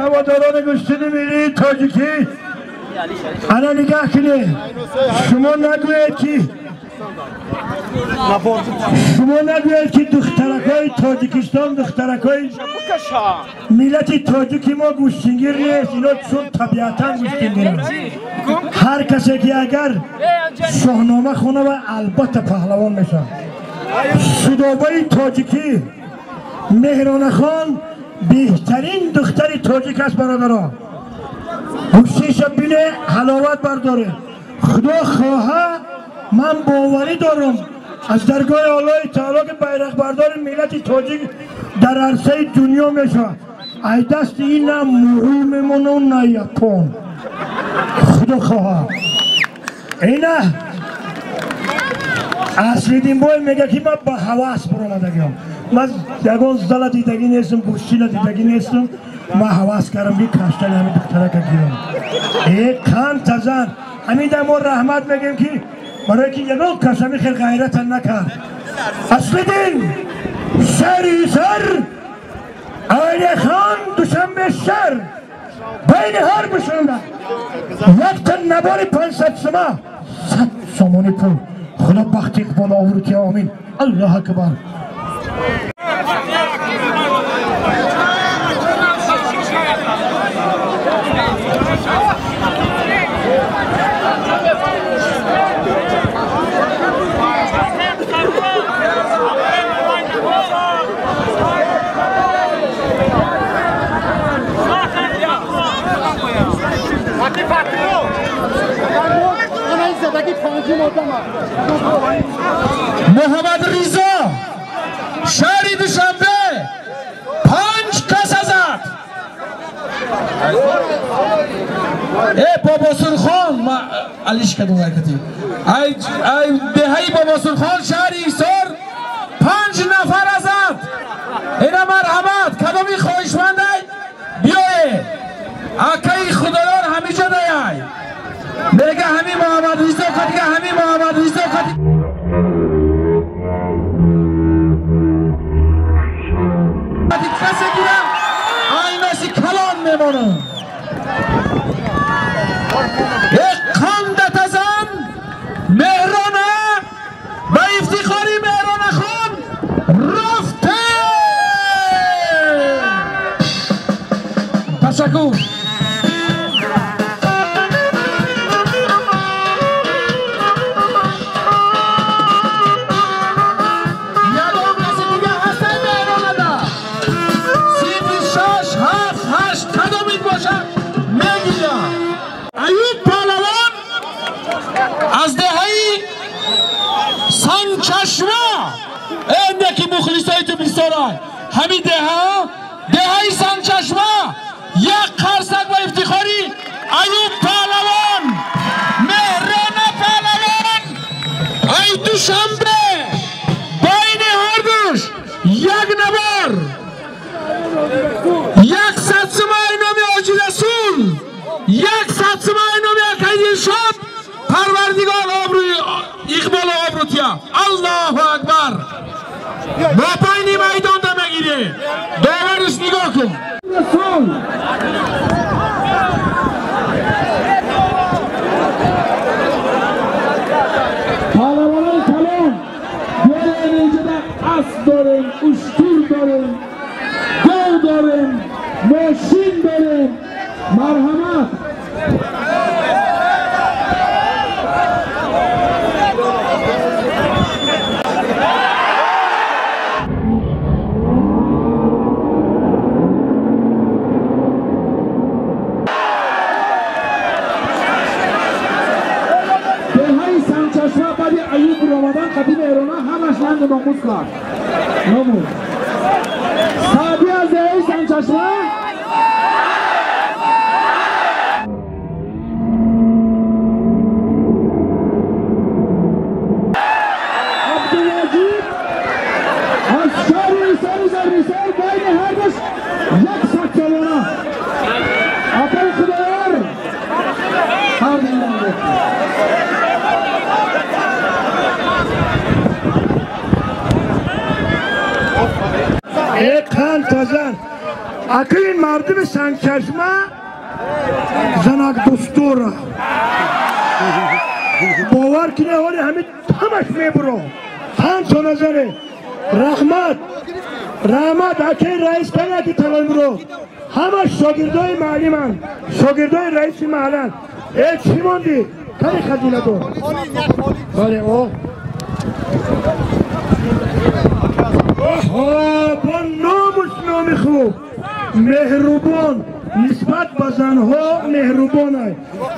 ҳаводорони гӯштини миллии тоҷикӣ, ана нигаҳ кунед, шумо нагӯед ки духтаракҳои Тоҷикистон, духтаракҳои миллати тоҷики мо гӯштингир нест. Ино чун табиатан гӯштингиранд. Ҳар касе ки агар шоҳнома хона ва албатта паҳлавон мешавад. Судобаи тоҷикӣ Меҳронахон беҳтарин духтари тоҷик аст. Бародаро, гӯштиша бине, ҳаловат бардоре. Худо хоҳа, ман боварӣ дорам аз даргоҳи Аллоҳи таоло ки байроқбардори миллати тоҷик дар арсаи дунё мешавад. Ай дасти ин на муғул мемону на япон. Худо хоҳа. Ина Аслиддинбой мега ки ман ба ҳавас баромадагиам, ман ягон зала дидагӣ нестам, гӯштина дидагӣ нестам, ман ҳавас кардам ки каштани ҳамин духтарака гирам. Э қанта зан ҳамин дар мо раҳмат мегӯем ки барои ки ягон кас ҳамин хел ғайрата накард. Аслиддин шаҳри Ҳисор, Айнахон Душанбе шаҳр, байни ҳар бушанда якта набори 500 сума, 100 сомонӣ пул. Худо бахти иқбол оврути, омин. Аллоҳ акбар. Муҳаммад Ризо, шаҳри Душанбе, 5 каса зад. Э Бобосурхон, ма алиш кадом ҳаракати. Ай ай деҳаи Бобосурхон, шаҳри Ҳисор, 5 нафара зад. Ина марҳамат, кадоми хоҳишмандай биёе. Акаи Худоёр ҳамиҷа даяй. Мега ҳамин Муҳаммад Ризо кадига, ҳамин Муҳаммад Ризо кади. Касе гирам айнаси калон мемонам. Қандата зан Меҳрона ба ифтихори Меҳронахон рафте. Ташаккур. Аз деҳаи Санчашма, энде ки мухлисои ту бисёранд, ҳамин деҳа, деҳаи Санчашма, як қарсак ба ифтихори Аюб Паҳлавон, Меҳрона Паҳлавон, ай Душанбе, байни ҳардуш як навор, 100 сумаи номи Ҳоҷи Расул, 100 сумаи номи акаи Дилшод. Парвардигор обрӯи иқболу обрӯтия. Аллоҳу акбар. Мо байни майдонда мегирем. Довариш нигоҳ кун. Расул паҳлавонони калон, биёем инҷода асп дорем, уштур дорем, гов дорем, мошин дорем. Марҳамат. Аюб ромадан қати Меҳрона ҳамаш нанг номус кард. Номус. Саъди аз деҳаи Санчашма. Абдулваҷид аз шаҳри Ҳисори Заррисор, байни ҳардуш 100 сомона. Акаи Худоёр. Аки ин мардуми Сангчашма занак дӯстдора. Бовар кунед, ҳоли ҳамин ҳамаш мебуро. Панҷ сона зане. Раҳмат. Раҳмат акаи раис канаки Талоймурод. Ҳамаш шогирдои маълиманд, шогирдои раиси маҳалланд. Э, чӣ мондӣ? Кани хазинадор? Бале, о. Оҳо, бо номуш номи хуб. Меҳрубон нисбат ба занҳо меҳрубонай.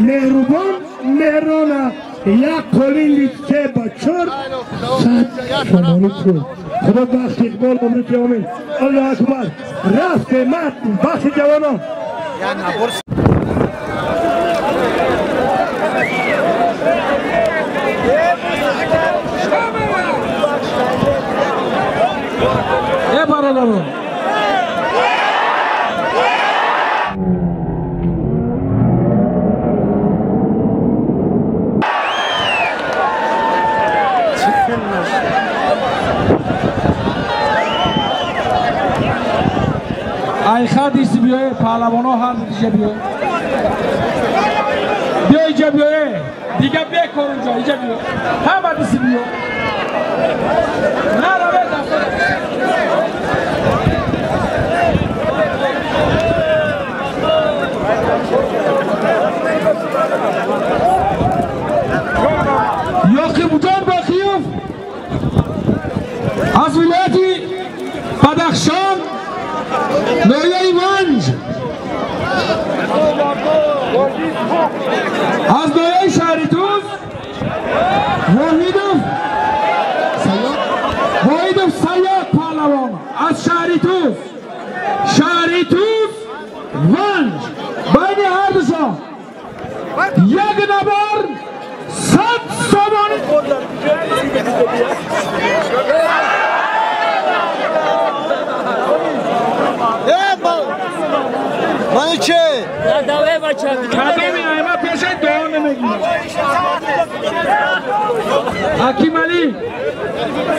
Меҳрубон меҳрона. Як қолин литсе ба 400 сомонӣ пул. Худо бахти иқбол умрити омин. Аллоҳу акбар. Рафте мард бахти ҷавонон. Э бародарон, ай хадиси биёе, паҳлавоно ҳар диҷа биё. Биё иҷа биёе, дига бекор унҷо, иҷа биё. Ҳама диси биё. Нараве дафтар. Ёқибҷон Боқиев аз вилояти Бадахшон, ноҳияи Ванҷ, аз ноҳияи шаҳри Туз Воҳидов Сайёд паҳлавон аз шаҳри Туз, шаҳри Туз Ванҷ, байни ҳардушон як набор 100 сомонӣ. Мануче! Кадоми айма пешаи дуо намегирад. Акималӣ,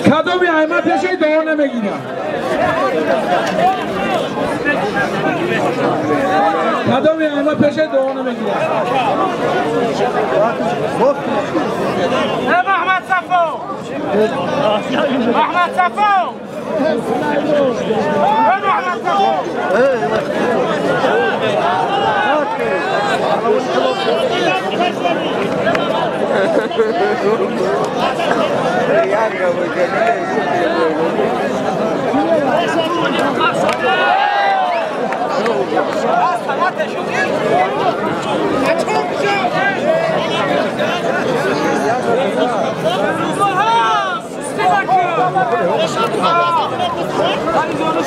кадоми айма пешаи дуо намегирад. Кадоми айма пешаи дуо намегирад. Маҳмад Сафо! Маҳмад Сафо! Маҳмад Сафо!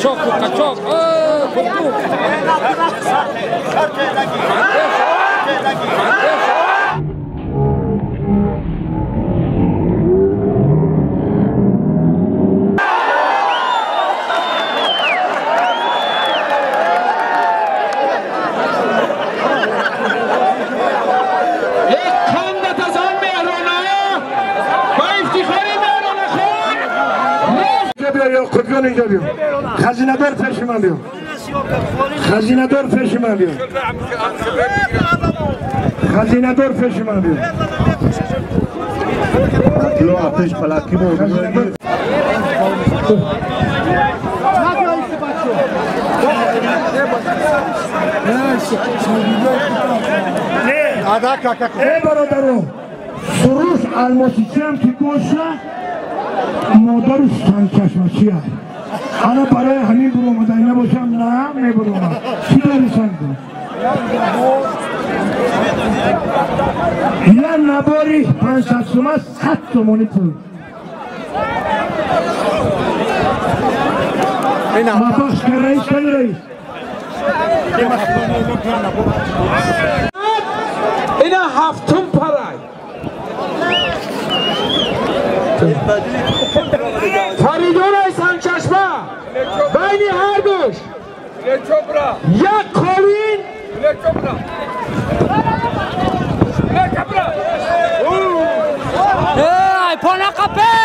Çok çok. Ёқубҷон инҷо биё. Хазинадор пеши ман биё. Хазинадор пеши ман биё. Хазинадор пеши ман биё. Э бародаро, Суруш Алмосичиам ки боша, модару Сангчашмачия. Ана барои ҳамин буромада набошам, на мебуромад. Чӣ дори санг? Я набори 500 сума 100 сомонӣ пул. Мабахш ка раис, кани раис? Ина ҳафтум парай. Фаридун Сангчашма байни ҳардуш як қолин. Эй, понақапе!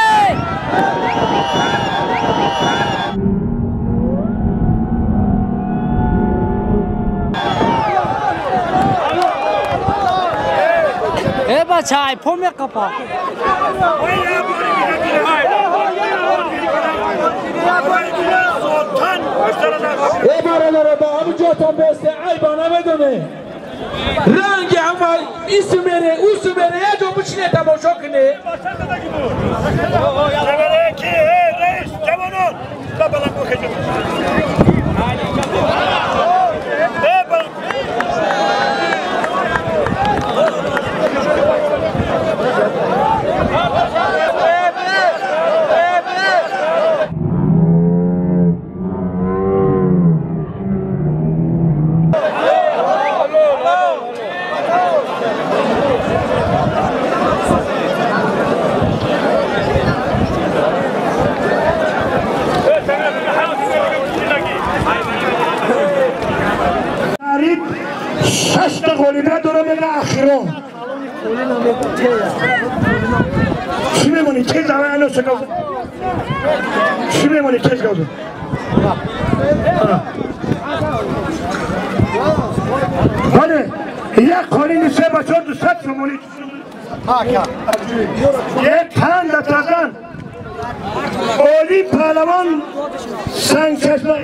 бача, ай по меқапа. Эй бародаро, ба ҳамун ҷотон бесте, айба намедоне. Ранги ҳама ису мере, усу мере, як ҷо бишине тамошо куне. Чӣ мемонӣ? Тез чӣ мемонӣ? Тез гавзу. Бале, як қолини 3 ба 4 200 сомонӣ. Як тан датазан. Оли паҳлавон сангчашма.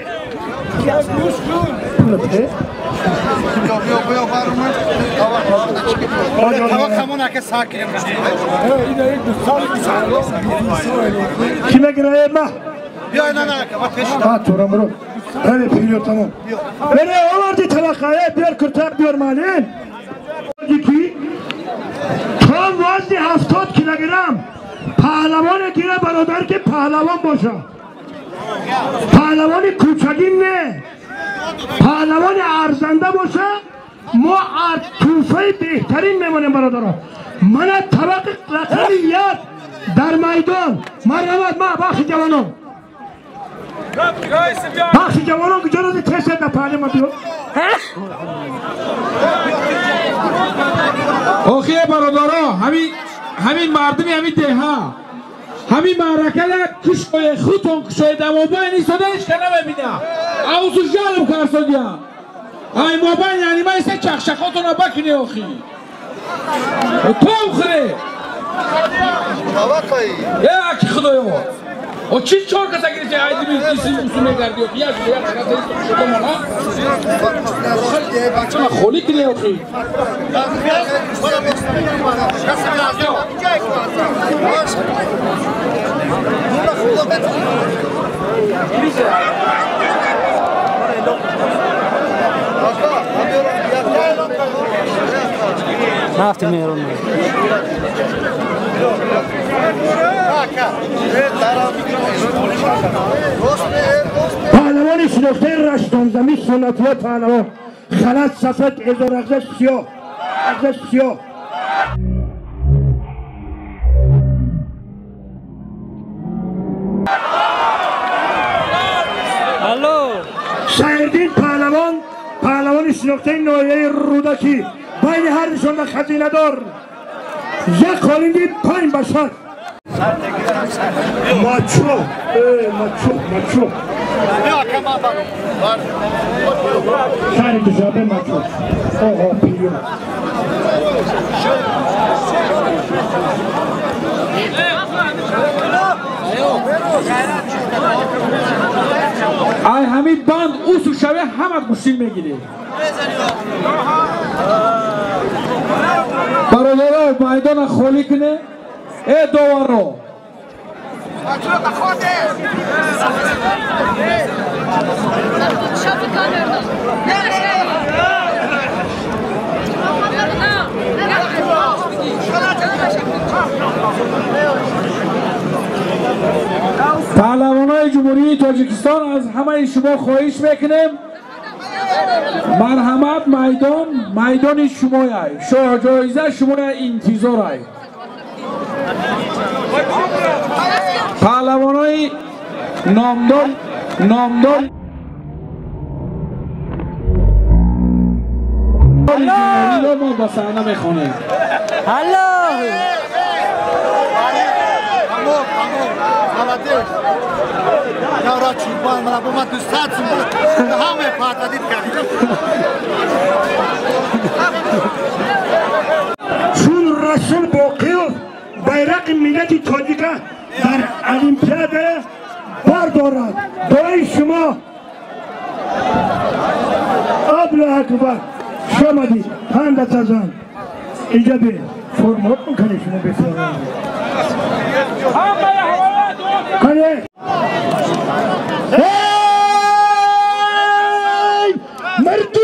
Ки мегирае ма? Бале, пиё тамом. Бале, оварди таваққае, биёр куртак, биёр маълим. Ки то вазни 70 килограмм паҳлавоне гира бародар ки паҳлавон боша. Паҳлавони кӯчагин не. Паҳлавони арзанда боша, мо аз тӯҳфаи беҳтарин мемонем бародаро. Мана табақи рақами 1 дар майдон. Марҳамат, ма бахши ҷавонон. Бахши ҷавонон куҷо рози тез да паҳлавон биё. Охи бародаро, ҳамин мардуми ҳамин деҳа ҳамин маъракада кушои худтон кушои дамобайн истода ҳеч ка намебина. Авзу жалб карсодия. Ай мобайн яъни ма исе чахчахотона бакине охи. Том хӯре. Е аки худоё. О чи чор каса гирифти айдими иси усу мегарди охи. Як як каса исто шудомона. Чама холи кине охи. Нафти мерон. Паҳлавони шинохтаи раштонзамӣ суннатия паҳлавон. Халат сафед, эзорағзаш сиёҳ. Ағзаш сиёҳ. Алло. Шаҳриддин паҳлавон, паҳлавони шинохтаи ноҳияи Рӯдакӣ. Байни ҳар нишонда хазинадор. Як қолинди 5 ба 6. Мачо, мачо, мачо. Шаҳри Душанбе мачо. Оҳо, пиё. Ай ҳамин банд усу шаве ҳамат гӯштин мегирӣ. Бародаро, майдона холӣ куне. Э доваро. Паҳлавонои Ҷумҳурии Тоҷикистон аз ҳамаи шумо хоҳиш мекунем, марҳамат, майдон майдони шумояй, шоҳҷоиза шумоя интизорай. Паҳлавонои номдор номдор мо ба саҳна мехонем. Алло! Чун Расул миллати тоҷика дар олимпиада бардорад. Дуои шумо. Аллоҳу акбар. Шомадӣ панда тазан. Инҷа бе формат мекунӣ шумо бефарма. Кане. Эй мардум!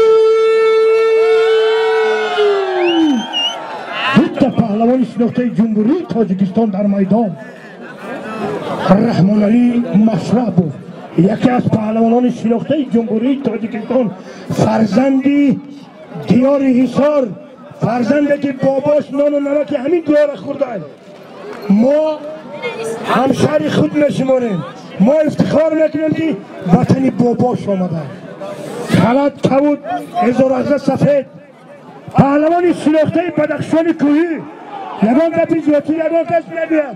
Дутта паҳлавони шинохтаи Ҷумҳурии Тоҷикистон дар майдон. Раҳмоналӣ Машрабов, яке аз паҳлавонони шинохтаи Ҷумҳурии Тоҷикистон, фарзанди диёри Ҳисор, фарзанде ки бобош нону намаки ҳамин диёра хӯрдааст. Мо ҳамшаҳри худ мешуморем. Мо ифтихор мекунем ки ватани бобош омадааст. Халат кабуд, эзораза сафед, паҳлавони шинохтаи Бадахшони кӯҳӣ. Ягон гапи зиёдтӣ ягон кас нагӯяд.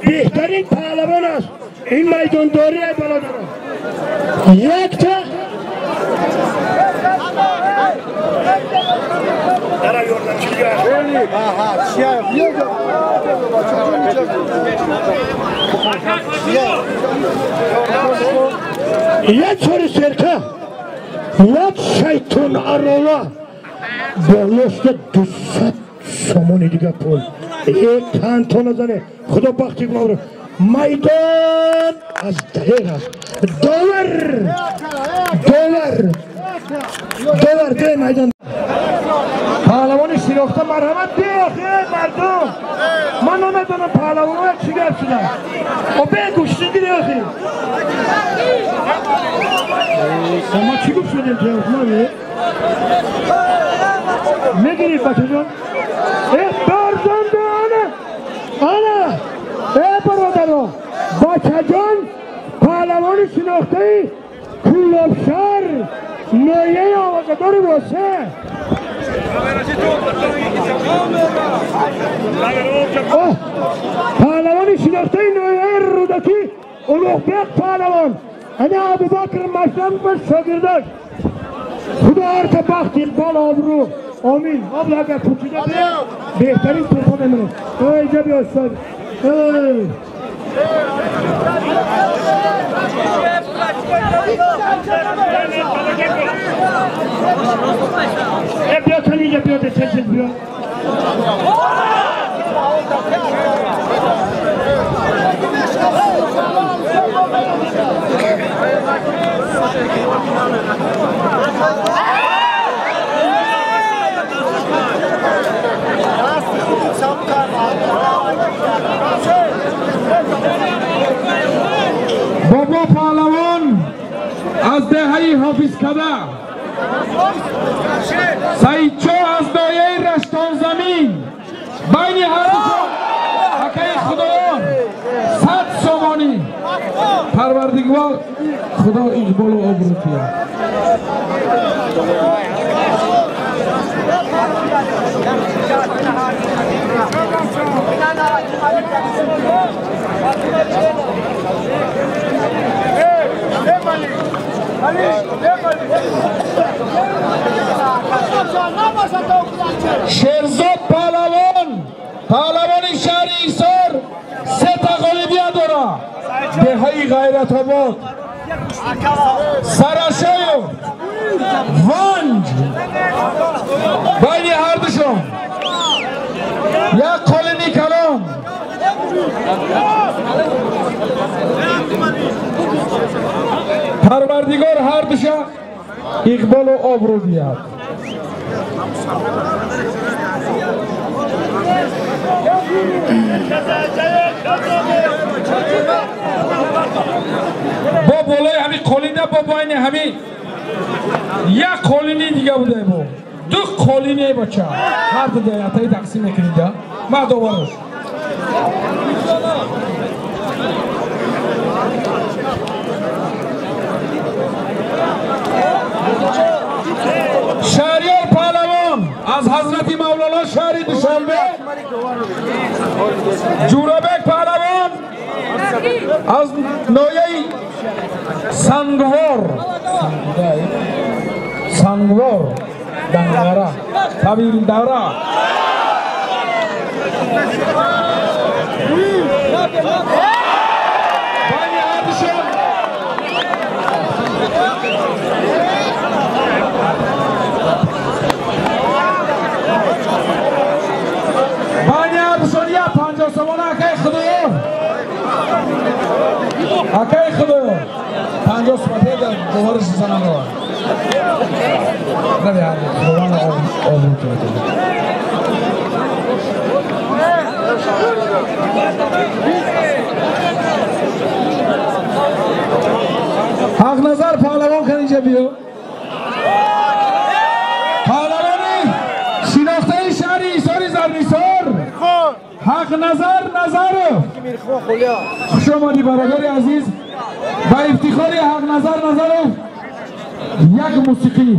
Беҳтарин паҳлавон аст. Ин майдондорӣ ай бародарон. Якта як чори серка, як шайтон арола болошта 200 сомони дига пул. Як танто назане. Худо бахти гумавро. Майдон аз далер аст. Довар! Довар! Довар бе майдон. Паҳлавони шинохта марҳамат биёхе мардум. Ман намедонам паҳлавонҳо чӣ гап шуда. О бе гӯштигири охи. Ма чӣ гуфт шудем ҷавоб мегирӣ бачаҷон? Э барзанда ана! Ана! Э бародаро! Бачаҷон паҳлавони шинохтаи Кӯлобшаҳр ноҳияи овозадори Восе. Паҳлавони шинохтаи ноҳияи Рӯдакӣ Улуғбек паҳлавон. Ана Абубакр Машрабов шогирдаш. Худо ҳарта бахт, иқбол, обрӯ. Омин. Обла агар пучида беҳтарин тӯҳфа мемонад. Эй ҷаби устод. Эй. Биё каниҷа биё тез биё. Бобо паҳлавон аз деҳаи Ҳофизкада, Саидчо аз ноҳияи Раштонзамин. Байни ҳардушон акаи Худоён 100 сомонӣ. Парвардигор Худо иқболу обрӯ диҳад. Шерзод паҳлавон, паҳлавони шаҳри Ҳисор, се та ғолибият дорад. Деҳаи Ғайратобод, Сарашоев, Ванҷ. Байни ҳардушон як қолини калон. Парвардигор ҳардуша иқболу обрӯ диҳад. Бо болои ҳами қолина, бо байни ҳами як қолини дига будаем. Бо ду қолине бача ҳар ду даятаи тақсим мекунид. Ма доварош. Шаҳриёр паҳлавон аз Ҳазрати Мавлоно шаҳри Душанбе, Ҷӯрабек паҳлавон аз ноҳияи Сангвор, Сангвор, Данғара, Тавилдара. Байни ҳардушон байни ҳардушон як 50 сомона акай Худоёр. Акай Худоёр 50 сомона дар бовариш занам ро. Рави ҳарду Худованд обрӯ кунад. Ҳақназар паҳлавон кан инҷа биё. Паҳлавони шинохтаи шаҳри Ҳисори Зарнисор Ҳақназар Назаров. Хуш омадӣ бародари азиз. Ба ифтихори Ҳақназар Назаров як мусиқӣ.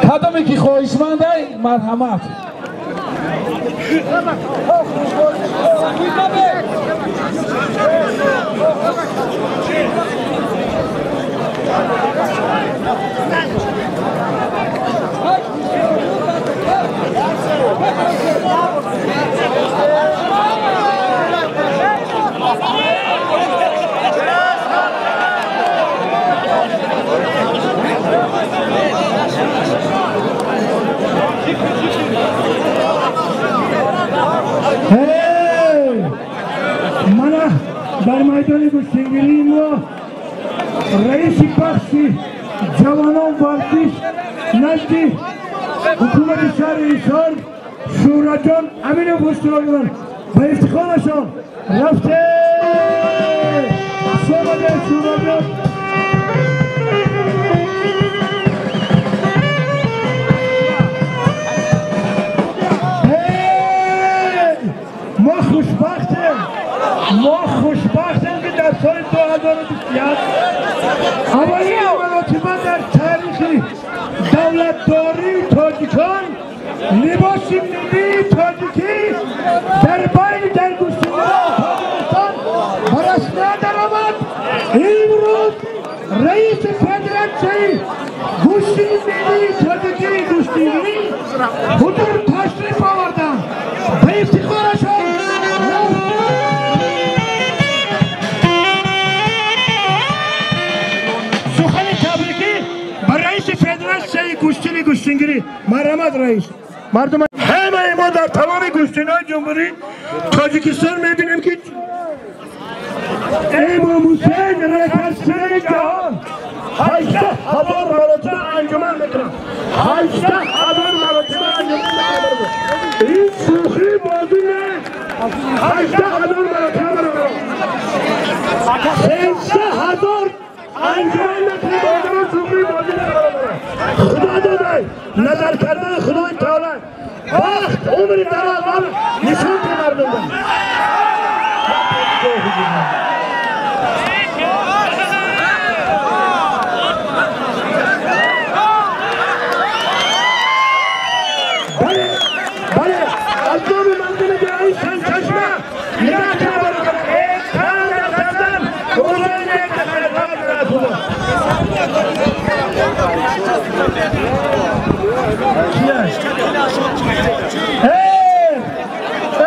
Кадоме ки хоҳишмандай марҳамат. Мана дар майдони гӯштингирии мо раиси бахши ҷавонон варзиш назди ҳукумати шаҳри Ҳисор Шӯраҷон Аминов иштирок доранд. Ба ифтихорашон рафте шомаде Шӯраҷон. Мо хушбахтем, мо хушбахтем ки дар соли 2021 аввалин маротиба дар таърихи давлатдории тоҷикон либоси миллии тоҷикӣ дар байни даргӯштингирони Тоҷикистон ба расмият даромад. Имрӯз раиси федератсияи гӯштини миллии тоҷикии гӯштингирӣ ҳузур ташриф оварданд. Ба ифтихорашон сухани табрикӣ ба раиси федератсияи гӯштини гӯштингирӣ. Марҳамат раис. Мардум ҳамаи мо дар тамоми гӯштинҳои ҷумҳурии Тоҷикистон мебинем ки Имом Ҳусейн рекордсмени ҷаҳон 18,000 маротиба анҷуман мекунад. 18,000 маротиба анҷуман мекунад. Ин шӯхӣ бозӣ нест. 18,000 маротиба бародарон. 13,000 анҷуман мекунад бародарон. Шӯхӣ бозӣ нест бародарон. Худо додай назар кардани Худои Таоло вақт умри дароз нишон ки мардум. Бале, аз номи мардуми деҳаи Санчашма нигоҳ кунед бародарон. Кардан рӯзои нек худо.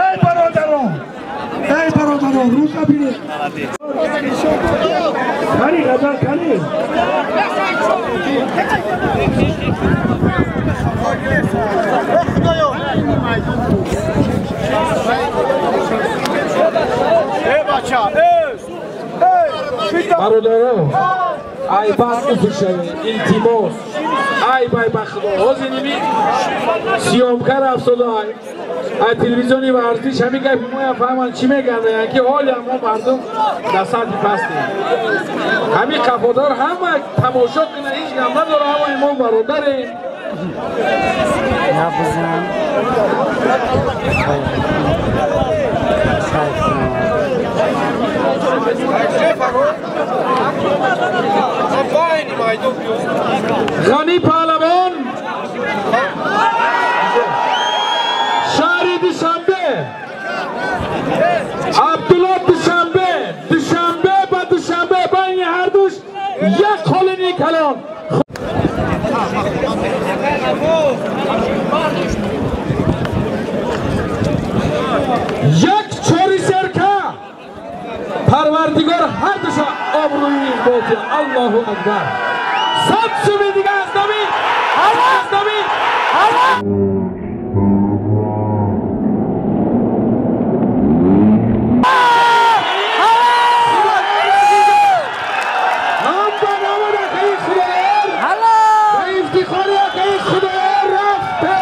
Эй бародарон, эй бародарон, рӯза бинед. Кани ғазал кани. Бародарон, ай бас уфишавед, илтимос. Ай бай ба Худо. Ҳозир ними съёмка рафтода ай телевизиони варзиш ҳамин гапи моя фаҳманд чӣ мегардаянд ки ҳоле мо мардум дар сатҳи пастем. Ҳамин қафодар ҳама тамошо кунад, ҳеҷ гап надора, ҳамаи мо бародарем. Ғанӣ Паҳлавон, шаҳри Душанбе, Абдулло Душанбе, Душанбе ба Душанбе, байни ҳардуш як қолини калон. Як чори серка. Парвардигор ҳардуша обрӯи иқботи. Аллоҳу акбар. 100 суми дига аз номи, аз номи ҳам ба номи акаи Худоёр ба ифтихори акаи Худоёр рафте.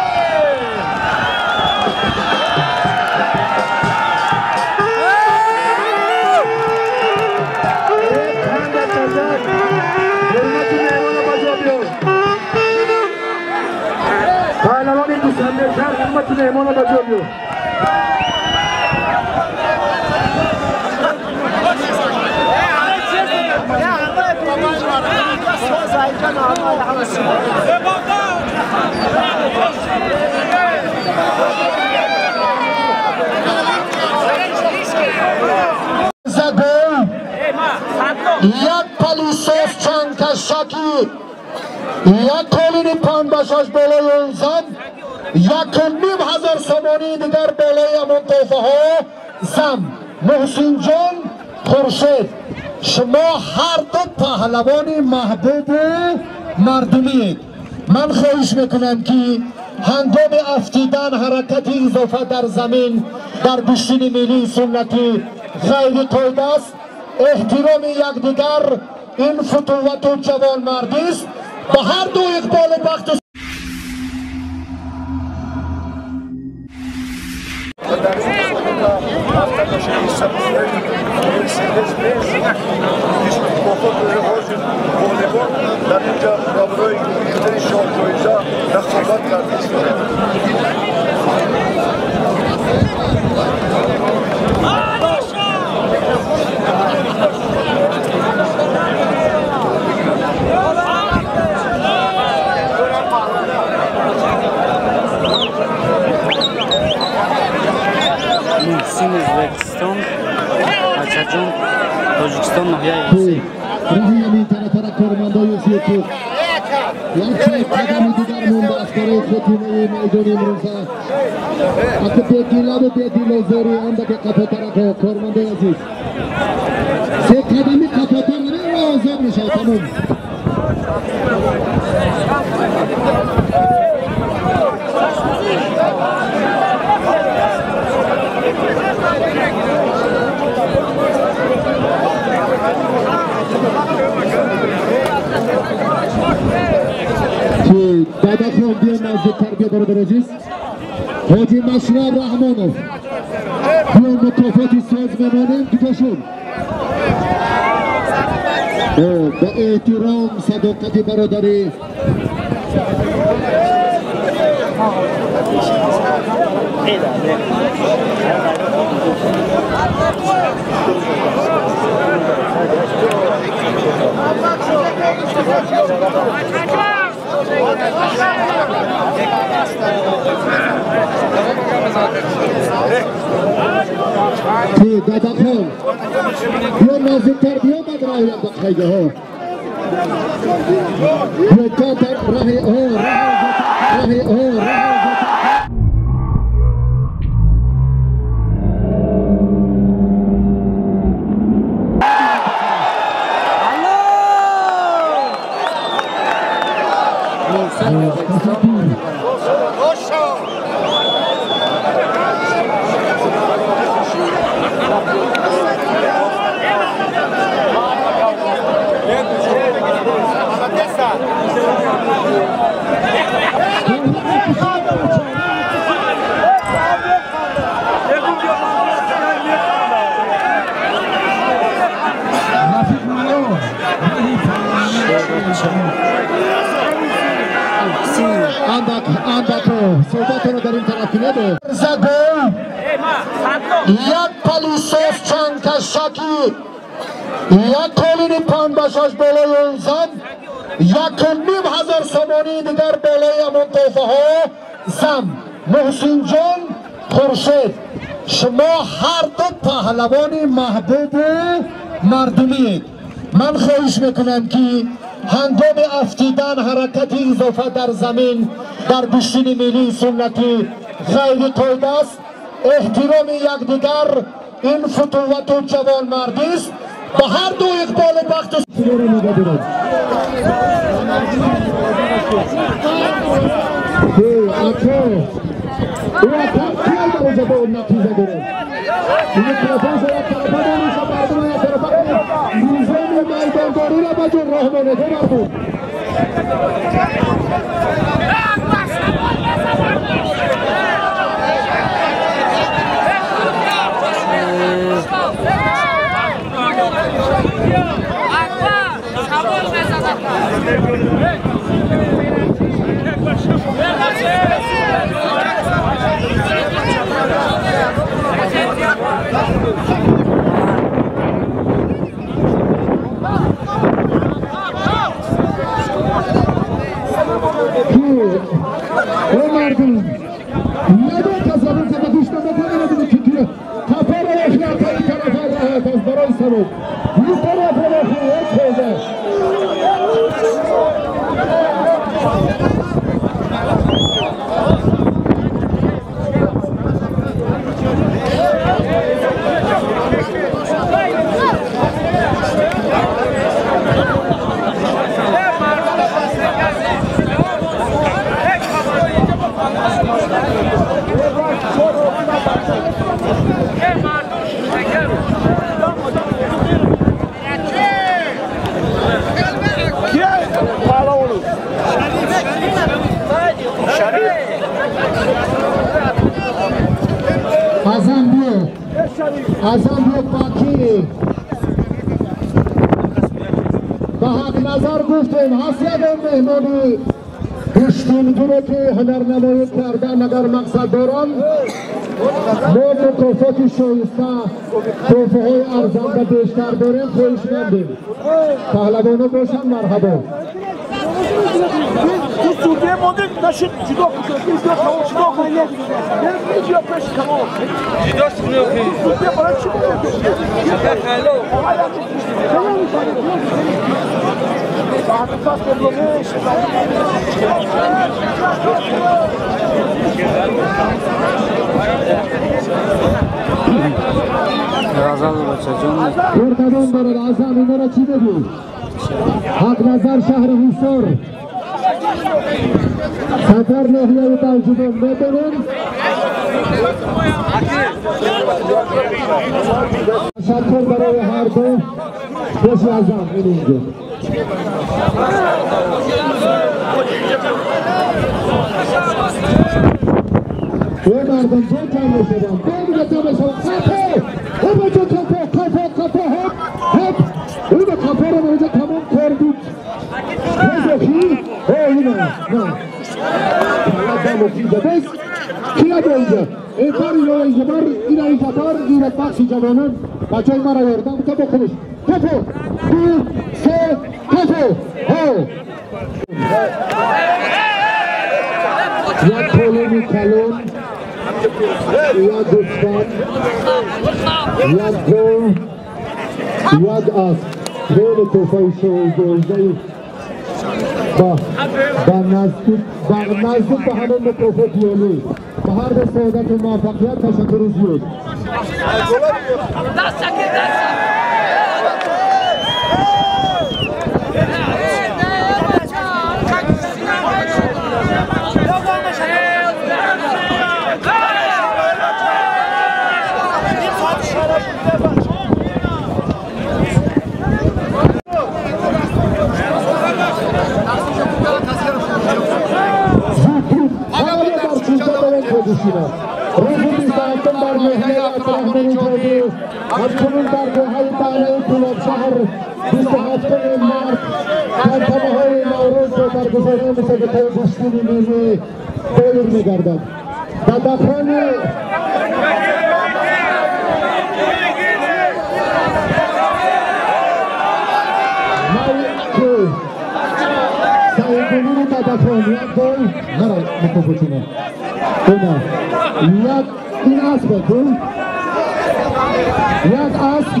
Паҳлавони Душанбе шаҳр ҳурмати меҳмона ба ҷо биёр. Як палисос чанд кашаки, як қолини панбашаш болои он зан, 1500 сомонии дигар болои ҳамон тӯҳфаҳо зам. Муҳсинҷон Хуршед, шумо ҳарду паҳлавони маҳбубу мардумиед. Ман хоҳиш мекунам, ки ҳангоми афтидан ҳаракати изофа дар замин дар гӯштини миллии суннатӣ ғайриқоида аст. Эҳтироми якдигар ин футувату ҷавонмардист. Ба ҳарду иқболу бахту дар инҷа барои гирифтани шоҳҷоиза рақобат карда истода. Муҳсин Ӯзбекистон, Бачаҷон Тоҷикистон, ноҳияи Ҳисор. Роҳи ҳамин тарафара кормандои Ютуб як чанд қадами дигар монда аст барои хотимаи майдони имрӯза. Ака бедилаву бедилозори андаке қафотарако кормандои азиз. Се қадами қафотар ва озод мешавад тамом. Дадахон биё наздиктар биё, бародар азиз. Ҳоҷи Машраб Раҳмонов, биё мукофоти соз мемонем куҷошон. Ба эҳтиром садоқати бародарӣ. Дадахон биё наздиктар биё, бад раҳият ба қайдаҳо. Биё камтар раҳи раҳи Рафиқ Майор, Андак андак суҳбатро дар ин тараф кунед. Загол як палисос чанд кашаки як қолини 5 ба 6 болои он зан, 1,5 ҳазор сомонии дигар болои ҳамон тӯҳфаҳо зам. Муҳсинҷон, Хуршед, шумо ҳарду паҳлавони маҳбубу мардумиед. Ман хоҳиш мекунам, ки ҳангоми афтидан ҳаракати изофа дар замин дар гӯштини миллии суннатӣ ғайриқоида аст. Эҳтироми якдигар ин футувату ҷавонмардист. Ба ҳар ду иқболу бахту шуморо нигоҳ. Ако ӯ киай дароза бо натиҷа дорад. Микрофон як тарафа донеша, мардум як тарафа. Низоми майдондориро ба ҷо роҳ монед, мардум. Эй мардум, ягон кас ягон каса гӯш наметавонад, ки қафоро охи тарафа раҳат аст барои савоб. Ю тарафро охи як хеза. Азам, биё, Азам, биё. Бакӣ ба Ҳақназар гуфтем, ҳаст ягон меҳмони гӯштингире, ки ҳунарнамоӣ кардан агар мақсад доранд, мо мукофоти шоиста, тӯҳфаҳои арзанда бештар дорем. Хоҳишмандем, паҳлавоно бошанд, марҳабо. Ту судья монди, нашид ҷудо кун, ҷудо кун, ҷудо пеш камон. Ҷудо кун. Судья барои чӣ монди? Хело. Ғазал бачаҷон. Пуртавон дорад Азам, инора чӣ бигӯ? Ҳақназар, шаҳри Ҳисор, Сафар, ноҳияи Балҷувон медонем. Ташаккур барои ҳарду. Пеши Азам ин инҷо. Эй мардум, ҷо кам мешаванд, бо дига ҷо мешаванд. Қафо, ҳоба, ҷо қафо, қафо, қафо, ҳоп, ҳоп. Ина қафоро инҷа тамом кор буд. Охи, о ина на бес кия бо инҷа эфар ина инҷа ина инҷа бар ина бахши ҷавонон. Бачаҳои мара ёрдам та бо худаш. Қафо, ду, се, қафо, ҳо. Як қолини калон, як гӯсфанд, як гов, як асп, хеле тӯҳфаи шоҳҷоизаи ба наздик ба ҳамон мукофоти олӣ. Ба ҳар ду саодату муваффақият, ташаккури зиёд. Рӯзи 27-ум дар ноҳияи Абдурахмони Ҷомӣ, ҳамчунин дар деҳаи Балаи Кӯлобшаҳр 27-уми март тантанаҳои баргузории мусобиқаи гӯштини миллӣ доир мегардад. Дадахон Саидуллои Дадахон як гол нара мукофотина. Ина як ин асп ку як асп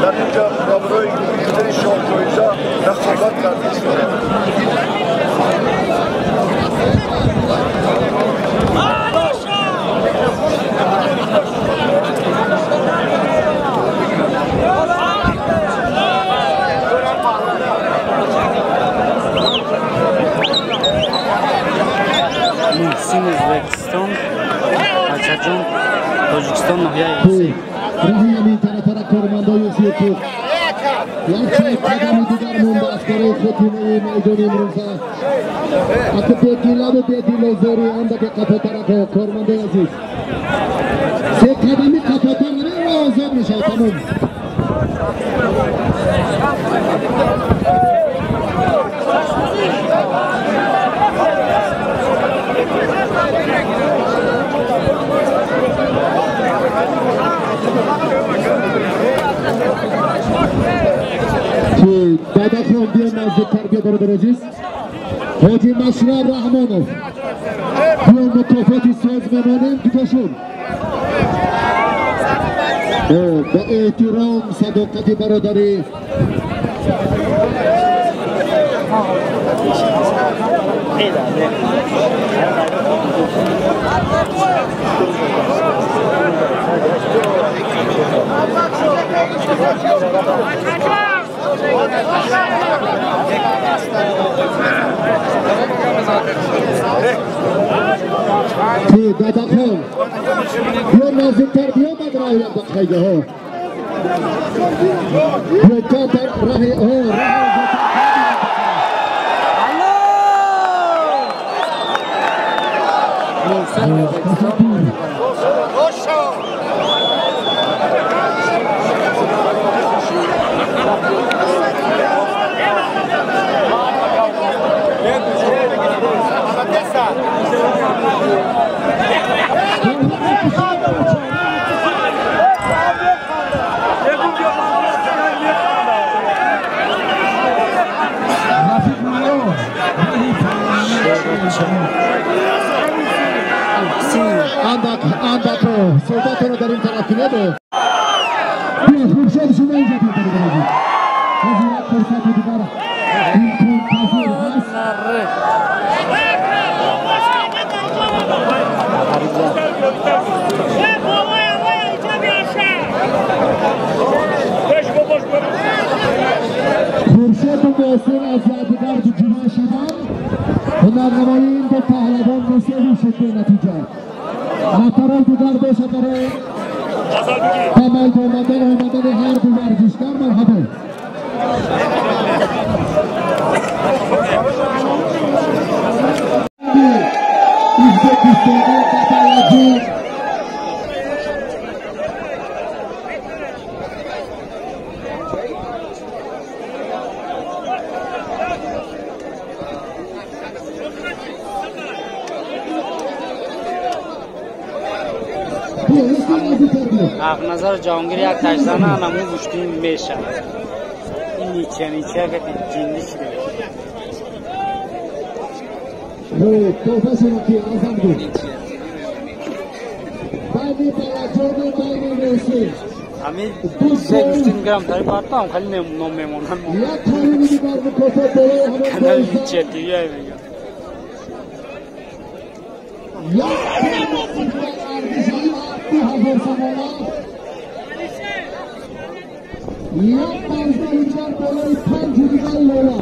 در اینجا برای گرفتن شاه جایزه رقابت کرده است. Муҳсин Ӯзбекистон, Бачаҷон Тоҷикистон, ноҳияи Ҳисор. Роҳи ҳамин тарафара кормандои ЮТУБ як чанд қадами дигар монда аст барои хотимаи майдони имрӯза. Ҳатто бедилаву бедилозорӣ андаке қафотарако кормандои азиз. Се қадами қафотар ва озод мешавад тамом. Дадахон биё наздиктар биё бародар азиз. Ҳоҷи Машраб Раҳмонов биё мукофоти соз мемонем куҷошон? Ба эҳтиром садоқати бародарӣ Дадахон биё наздиктар биё бад раҳиям ба қайдаҳо биё камтар раҳи андак андако суҳбатро дар ин тараф кунед. Хуршед шумо инҷа бародар азиз. Ҳозир як фурсати дигар имконпазир ҳаст. Хуршеду Муҳсин аз якдигар ҷудо шуданд. Ҳунарнамоии ин ду паҳлавон мусовӣ шуд бенатиҷа. Нафарои дигар бошад барои ба майдон омадани ҳар ду варзишгар марҳабо. Ӯзбекистони Бабаяҷон Ақназар Ҷаҳонгир як ташзана анаму гӯштин мешавад. Ин нича нича гапи ҷинди шуда. Тӯҳфашон ки азам буд. Байни Балаҷону байни Муҳсин. Ҳамин се гӯштин грамм тари партам хеле ном мемонанд. Як қонуни дигар мукофот барои ҳамон Канали нича ТВ мегӯям. Як дигар арзиши 2000 сомона. Як барзаи дигар болои 5 дигар лола.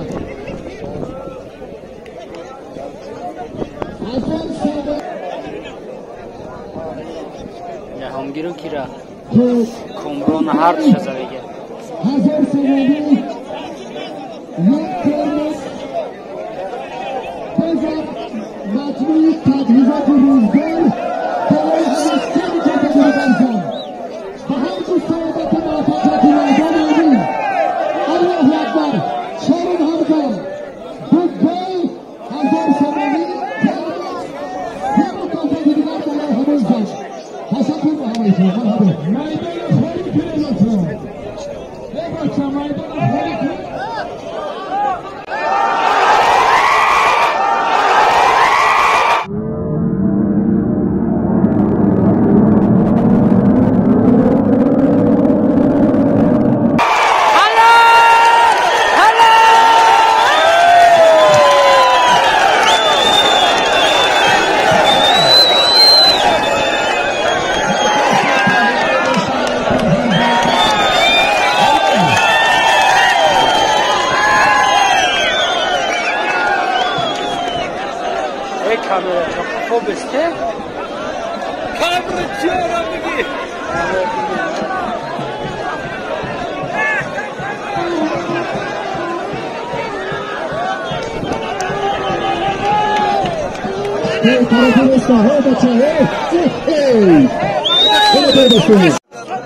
1000 сомона. Ҷаҳонгиру кира Комрон ҳар душа задага. 1000 сомонӣ як термос бозар маҷмӯи таҷҳизоти рӯзгор барои ҳама се мукофоти дигарзан. Ба Ташаккур ба ҳамаи шумо. Марҳабо. Майдона холӣ кунед бачаҳо. Э бача, майдона холӣ кунед.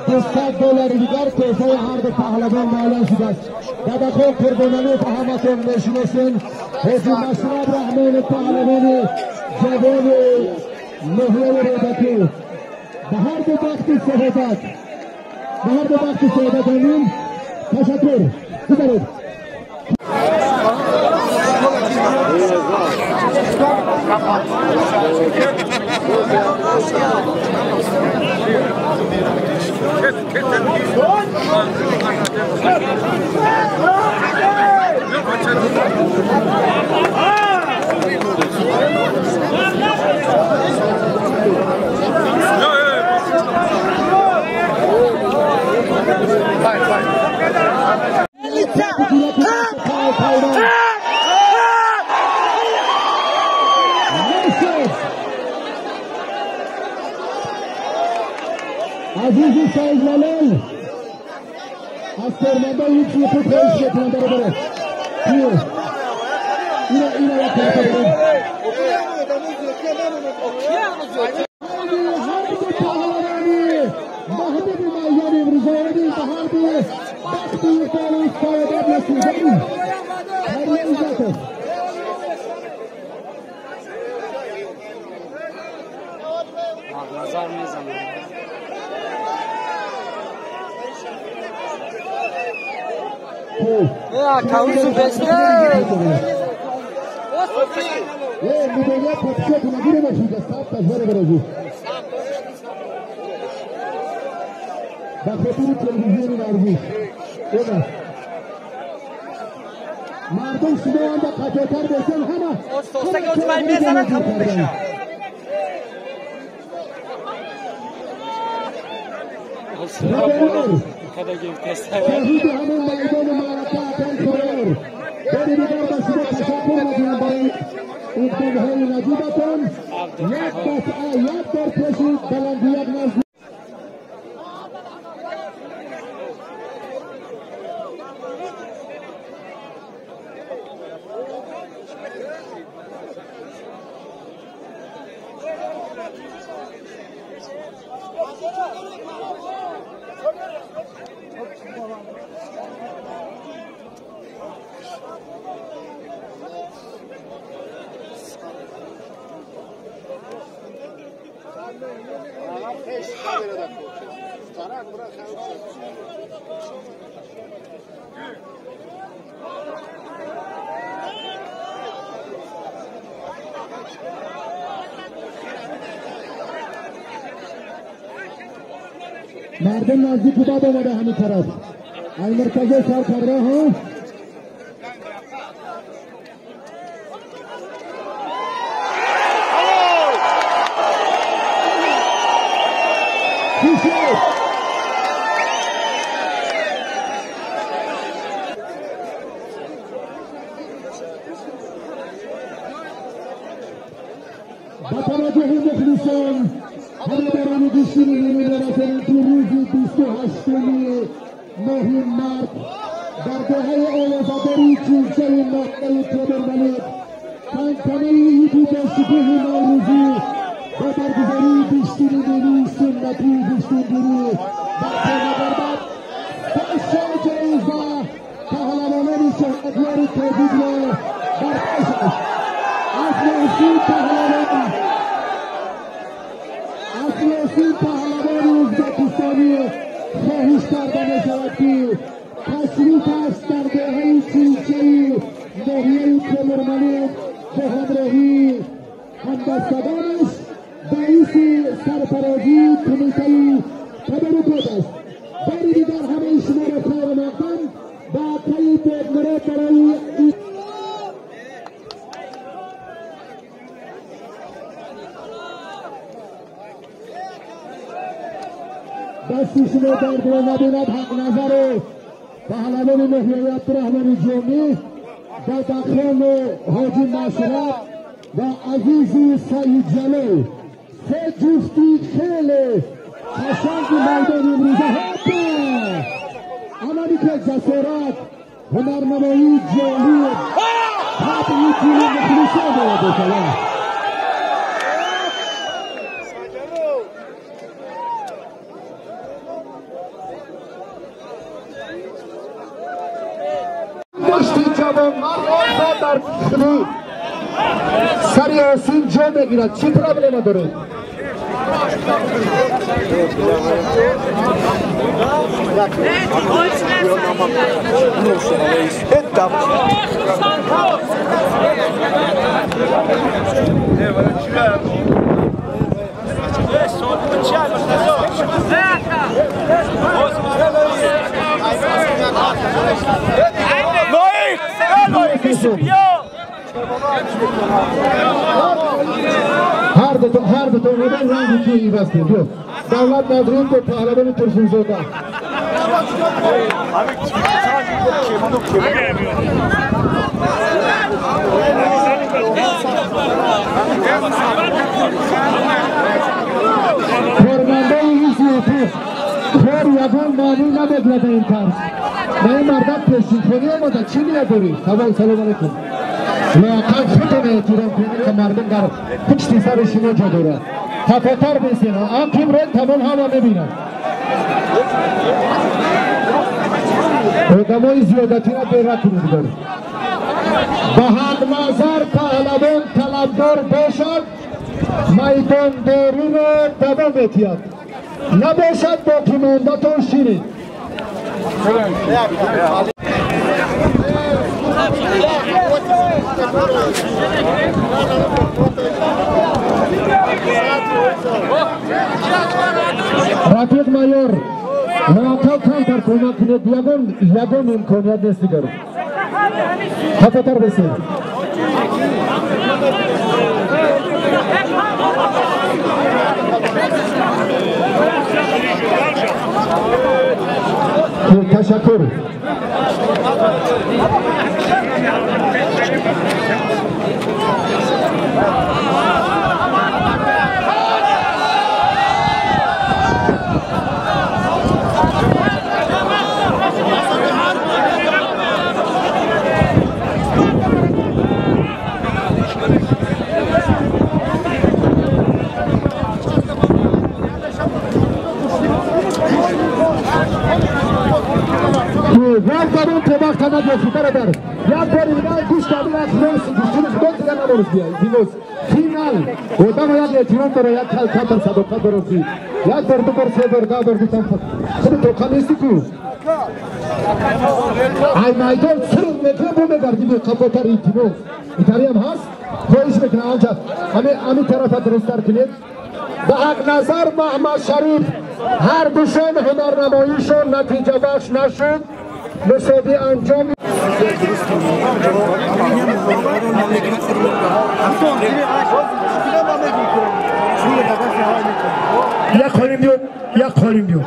$200 دیگر تحفه هر دو پهلوان معلوم شده است. داداخان قربانعلی به همتون میشناسین. حاجی مشرب رحمان پهلوان جوان ناحیه رودکی به هر دو بخت سعادت، به هر دو بخت سعادت. امین. تشکر. ببرید. عزیزی سعید ملال از کارمندان هیچ خود خواهش میکنم برادره. اینا یک طرفه بریم. هر دو پهلوانی محبوب میان امروز آمدیم به هر دو بخت اقبال و سعادت رسیدیم. هر عزت نظر میزنم. مردم شما هم با قطعتر باشن همه میزنن تموم بشه. شهید همون میدان معرکه عطان فرار. بار دیگر به شما تشکر میکنم برای اقدامهای نجیبتان. یک دفعه یک بار پیش بلندیت نزد مردم نزدیک باد آمده همین طرف ای مرکز سر کرده ها. با توجه مخلصان هواداران گوشتین میرسانیم که روز 28 ماه مارس در دهه آوازداری چوزه ناحیه تیمورملک تنتنه عید با شکوه نوروزی با برگزاری گوشتین ملی سنتی گوشتینگیری برپا می‌گردد. 6 جایزه پهلوانان شهریار تاجیک را در پیش است. اصل پهلوان اصل Қосим паҳлавони ӯзбекистонӣ хоҳиш карда мешавад ки ташрифаш дар деҳаи Чилчаи ноҳияи Темурмалик бо ҳамроҳии ҳамбастагонаш боиси сарфарозии кумитаи тадорукот аст. Бори дигар ҳамаи шуморо хайрмақдам ба пайи Додмурод барои дасти шумо дардро набинад. Ҳақназару паҳлавони ноҳияи Абдураҳмони Ҷомӣ, Дадахону Ҳоҷи Машраб ва Азизи Саидҷалол, се ҷуфти хеле қашанги майдони имрӯза. Ҳопа! Амали ки ҷасорат, ҳунарнамоии ҷолиб, табъи тими мухлисон бояд бошад. Мушти ҷавонмард озод дар хили сари осин ҷо мегирад. Чӣ проблема доред? Ҳар дуто одам ранги ки иваз кунед. Биё, Давлат Назрин бо паҳлавони Турсунзода. Кормандаи ҳизби ҳуқуқ кор ягон маънӣ намегирад ин тарз. Ба ин мардак пешинхонӣ омада, чӣ ният дорӣ? Савол. Салом алайкум. Лоақал худтон эҳтиром кунед, ки мардум дар пушти сари шумо ҷо дорад. Тафотар бесен, ақиб ро тамом ҳама мебинад. Одамои зиёдатиро бера кунед. Дигар ба Ҳақназар паҳлавон талабдор бошад, майдондориро давом метиҳад, набошад, боқимондатон шинед. Рафиқ майор, лоақал камтар кӯмак кунед, ягон имконият нест дигар. Хафатар бесед. Ташаккур. Рафтамон то вақт нагофти, бародар. Як бори дигар гӯш кардӣ, аз гӯштини худо дигар наморис биёй. Димоз финал. Одам як эҳтиром дора, як камтар садоқат дора. Як бор, ду бор, се бор, 10 бор гуфтам. Худ тоқа нести ку. Ай майдон сир мекунам, бо мегардӣ бо қафотар илтимос. Итариям ҳаст? Хоҳиш мекунам анҷа. Ҳами тарафа дурусттар кунед. Ба Ҳақназар Маҳмад Шариф ҳар душон ҳунарнамоишон натиҷабахш нашуд. Мусобиқа анҷом. Як холим биё, як холим биё.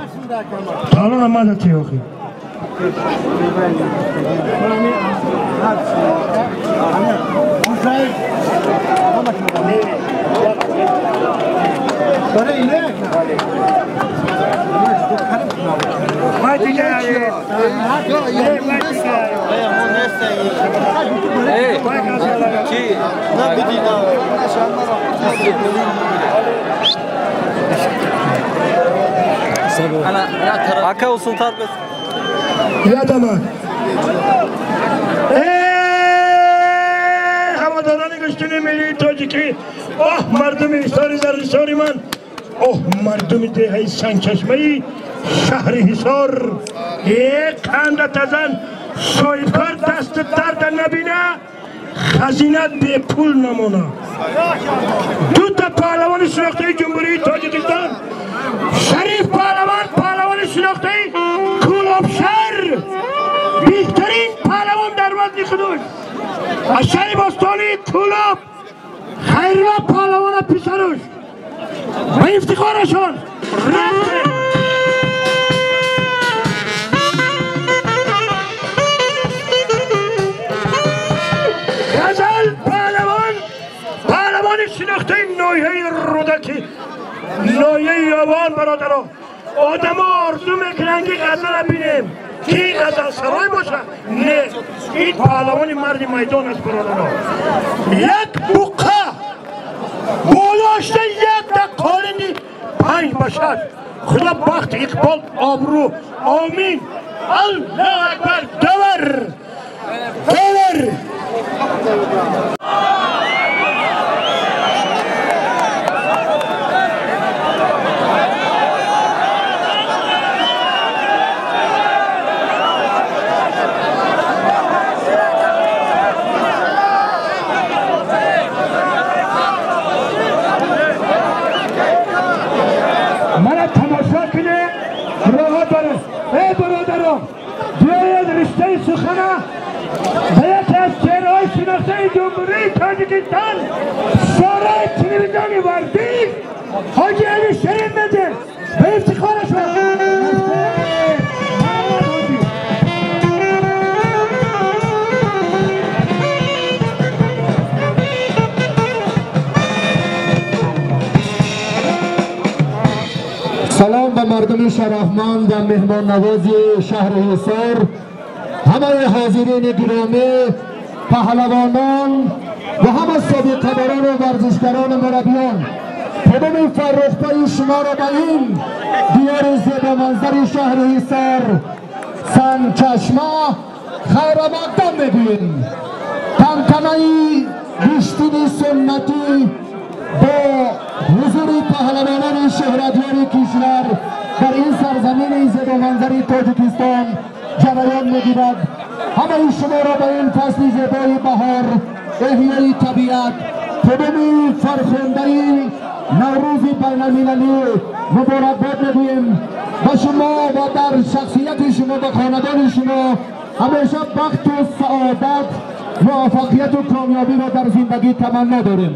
Талон омада ти охи. Ядама. Ҳаводорони гӯштини миллии тоҷикӣ, оҳ, мардуми ҳисори заррисори ман, Оҳ, мардуми деҳаи Сангчашмаи шаҳри Ҳисор, э қанда тазан соҳибкор даст дарда набина, хазина бепул намона. Дута паҳлавони шинохтаи Ҷумҳурии Тоҷикистон, Шариф паҳлавон, паҳлавони шинохтаи Кӯлобшаҳр, беҳтарин паҳлавон дар вазни худуш аз шаҳри бостони Кӯлоб, Хайрулло паҳлавона писаруш, ба ифтихорашон рафтем. Ғазал паҳлавон, паҳлавони шинохтаи ноҳияи Рӯдакӣ, ноҳияи Ёвон. Бародаро, одамо орзу мекунанд, ки ғазалро бинем, ки ин ғазалсарой бошад. Не, ин паҳлавони марди майдон аст. Бародаро, як буққа болошта, якта қолини 5 ба 6. Худо бахт, иқбол, обрӯ, омин. Аллоҳу акбар! Давар, давар! Мана тамошо кунед, роҳат баред. Эй бародарон, биёед риштаи сухана ба яке аз чеҳраҳои шинохтаи Ҷумҳурии Тоҷикистон, шораи телевизиони варзиш, ҳоҷи Али Шариф медем. Ба ифтихорашон. Салом ба мардуми шарафманд ва меҳмоннавози шаҳри Ҳисор, ҳамаи ҳозирини гиромӣ, паҳлавонон ва ҳама собиқадорону варзишгарону мураббиён. Қудуми фаррухтаи шуморо ба ин диёри зебоманзари шаҳри Ҳисор, Сангчашма хайрамақдам мегӯем. Тантанаи гӯштини суннатӣ бо ҳузури паҳлавонони шӯҳратёри кишвар дар ин сарзамини зебоманзари Тоҷикистон ҷараён мегирад. Ҳамаи шуморо ба ин фасли зебои баҳор, эҳёи табиат, қудуми фархундаи Наврӯзи байналмилалӣ муборакбод мегӯем. Ба шумо ва дар шахсияти шумо ба хонадони шумо ҳамеша бахту саодат, муваффақияту комёбиро дар зиндагӣ таманно дорем.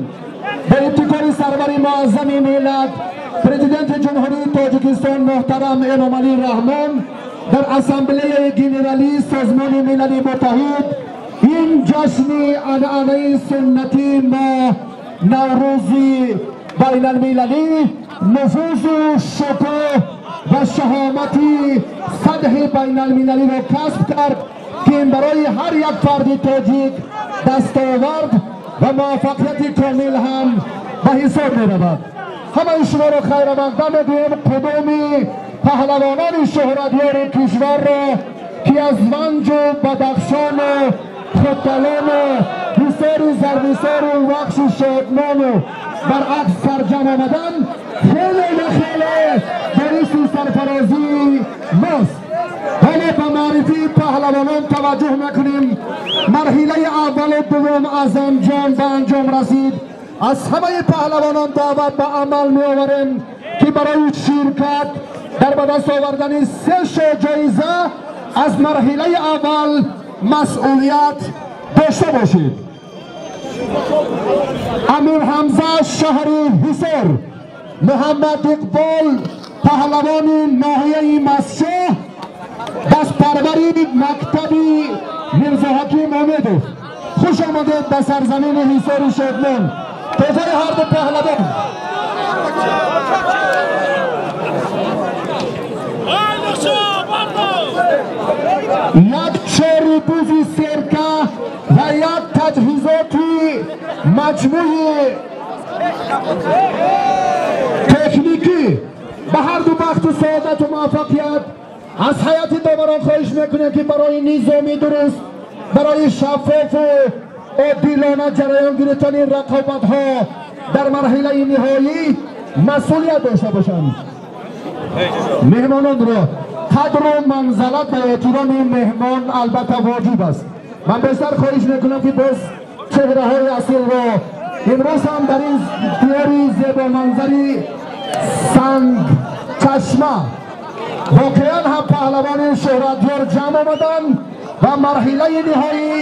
Ба ибтикори сарвари муаззами миллат, Президенти Ҷумҳурии Тоҷикистон муҳтарам Эмомалӣ Раҳмон, дар Ассамблеяи Генералии Созмони Милали Муттаҳид ин ҷашни анъанаи суннатии мо, Наврӯзи байналмилалӣ, нуфузу шукӯҳ ва шаҳомати сатҳи байналмилалиро касб кард, ки ин барои ҳар як фарди тоҷик дастовард ва муваффақияти комил ҳам ба ҳисоб меравад. Ҳамаи шуморо хайрамақдам мегӯем. Қудуми паҳлавонони шӯҳратёри кишварро, ки аз Ванҷу Бадахшону Хутталону Ҳисори Зарнисору Вахшу Шодмону баръакс сарҷам омадан, хеле ва хеле боиси сарфарозии мост. Ҳоло ба маърифии паҳлавонон таваҷҷӯҳ мекунем. Марҳилаи аввалу дуввум аз анҷом ба анҷом расид. Аз ҳамаи паҳлавонон даъват ба амал меоварем, ки барои ширкат дар ба даст овардани се шо ҷоиза аз марҳилаи аввал масъулият дошта бошед. Амир Ҳамза, шаҳри Ҳисор, Муҳаммад Иқбол, паҳлавони ноҳияи Мастчоҳ, дастпарвари мактаби Мирзоҳаким Умедов. Хуш омадед ба сарзамини Ҳисори Шодмон. Тӯҳфаи ҳарду паҳлавон. Як чори бузи серка ва як таҷҳизоти маҷмӯи техникӣ. Ба ҳарду бахту саодату муваффақият. Аз ҳайати доварон хоҳиш мекунем, ки барои низоми дуруст, барои шаффофу одилона ҷараён гирифтани рақобатҳо дар марҳилаи ниҳоӣ масъулият дошта бошанд. Меҳмононро қадру манзалат ва эҳтироми меҳмон албатта воҷиб аст. Ман бештар хоҳиш мекунам ки боз чеҳраҳои асилро имрӯз ҳам дар ин диёри зебоманзари Сангчашма воқеан ҳам паҳлавони шӯҳратёр ҷамъ омаданд ва марҳилаи ниҳоӣ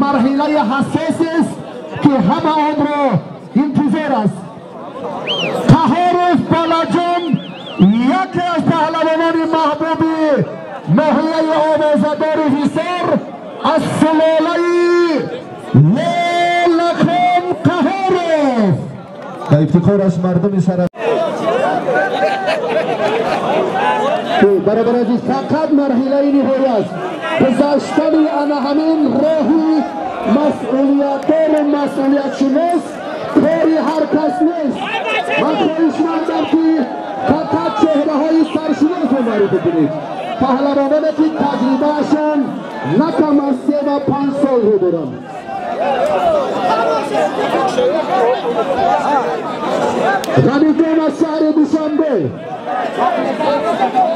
марҳилаи ҳассосест ки ҳама онро интизор аст. Қаҳоров Балаҷон яке аз паҳлавонони маҳбуби ноҳияи овозадори Ҳисор аз сулолаи Лолахон Қаҳоров ба ифтихораш мардуми шараф. Бародар азиз, фақат марҳилаи ниҳоӣ аст. Гузаштани ана ҳамин роҳи масъулиятдору масъулиятшинос кори ҳар кас нест. Ман хоҳишмандам ки фақат чеҳраҳои саршиносро معرفӣ кунед, паҳлавононе ки таҷрибаашон на кам аз 3 ва 5 солро доранд. Ғаниҷон аз шаҳри Душанбе,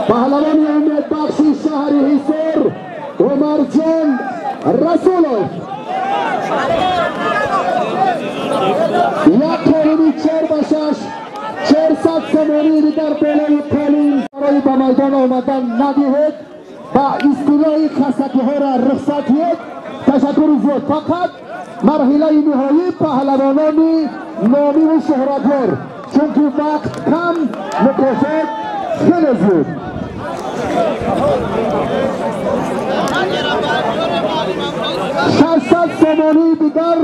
паҳлавони умедбахши шаҳри Ҳисор Умарҷон Расулов як қолини 4 ба 6 400 сомонӣ дар болои қолин барои ба майдон омадан надиҳед ва истилоҳи хасакиҳоро рухсат диҳед. Ташаккури зиёд. Фақат марҳилаи ниҳоӣ паҳлавонони номиву шӯҳратёр, чунки вақт кам, мукофот хеле зиёд. 600 сомонии дигар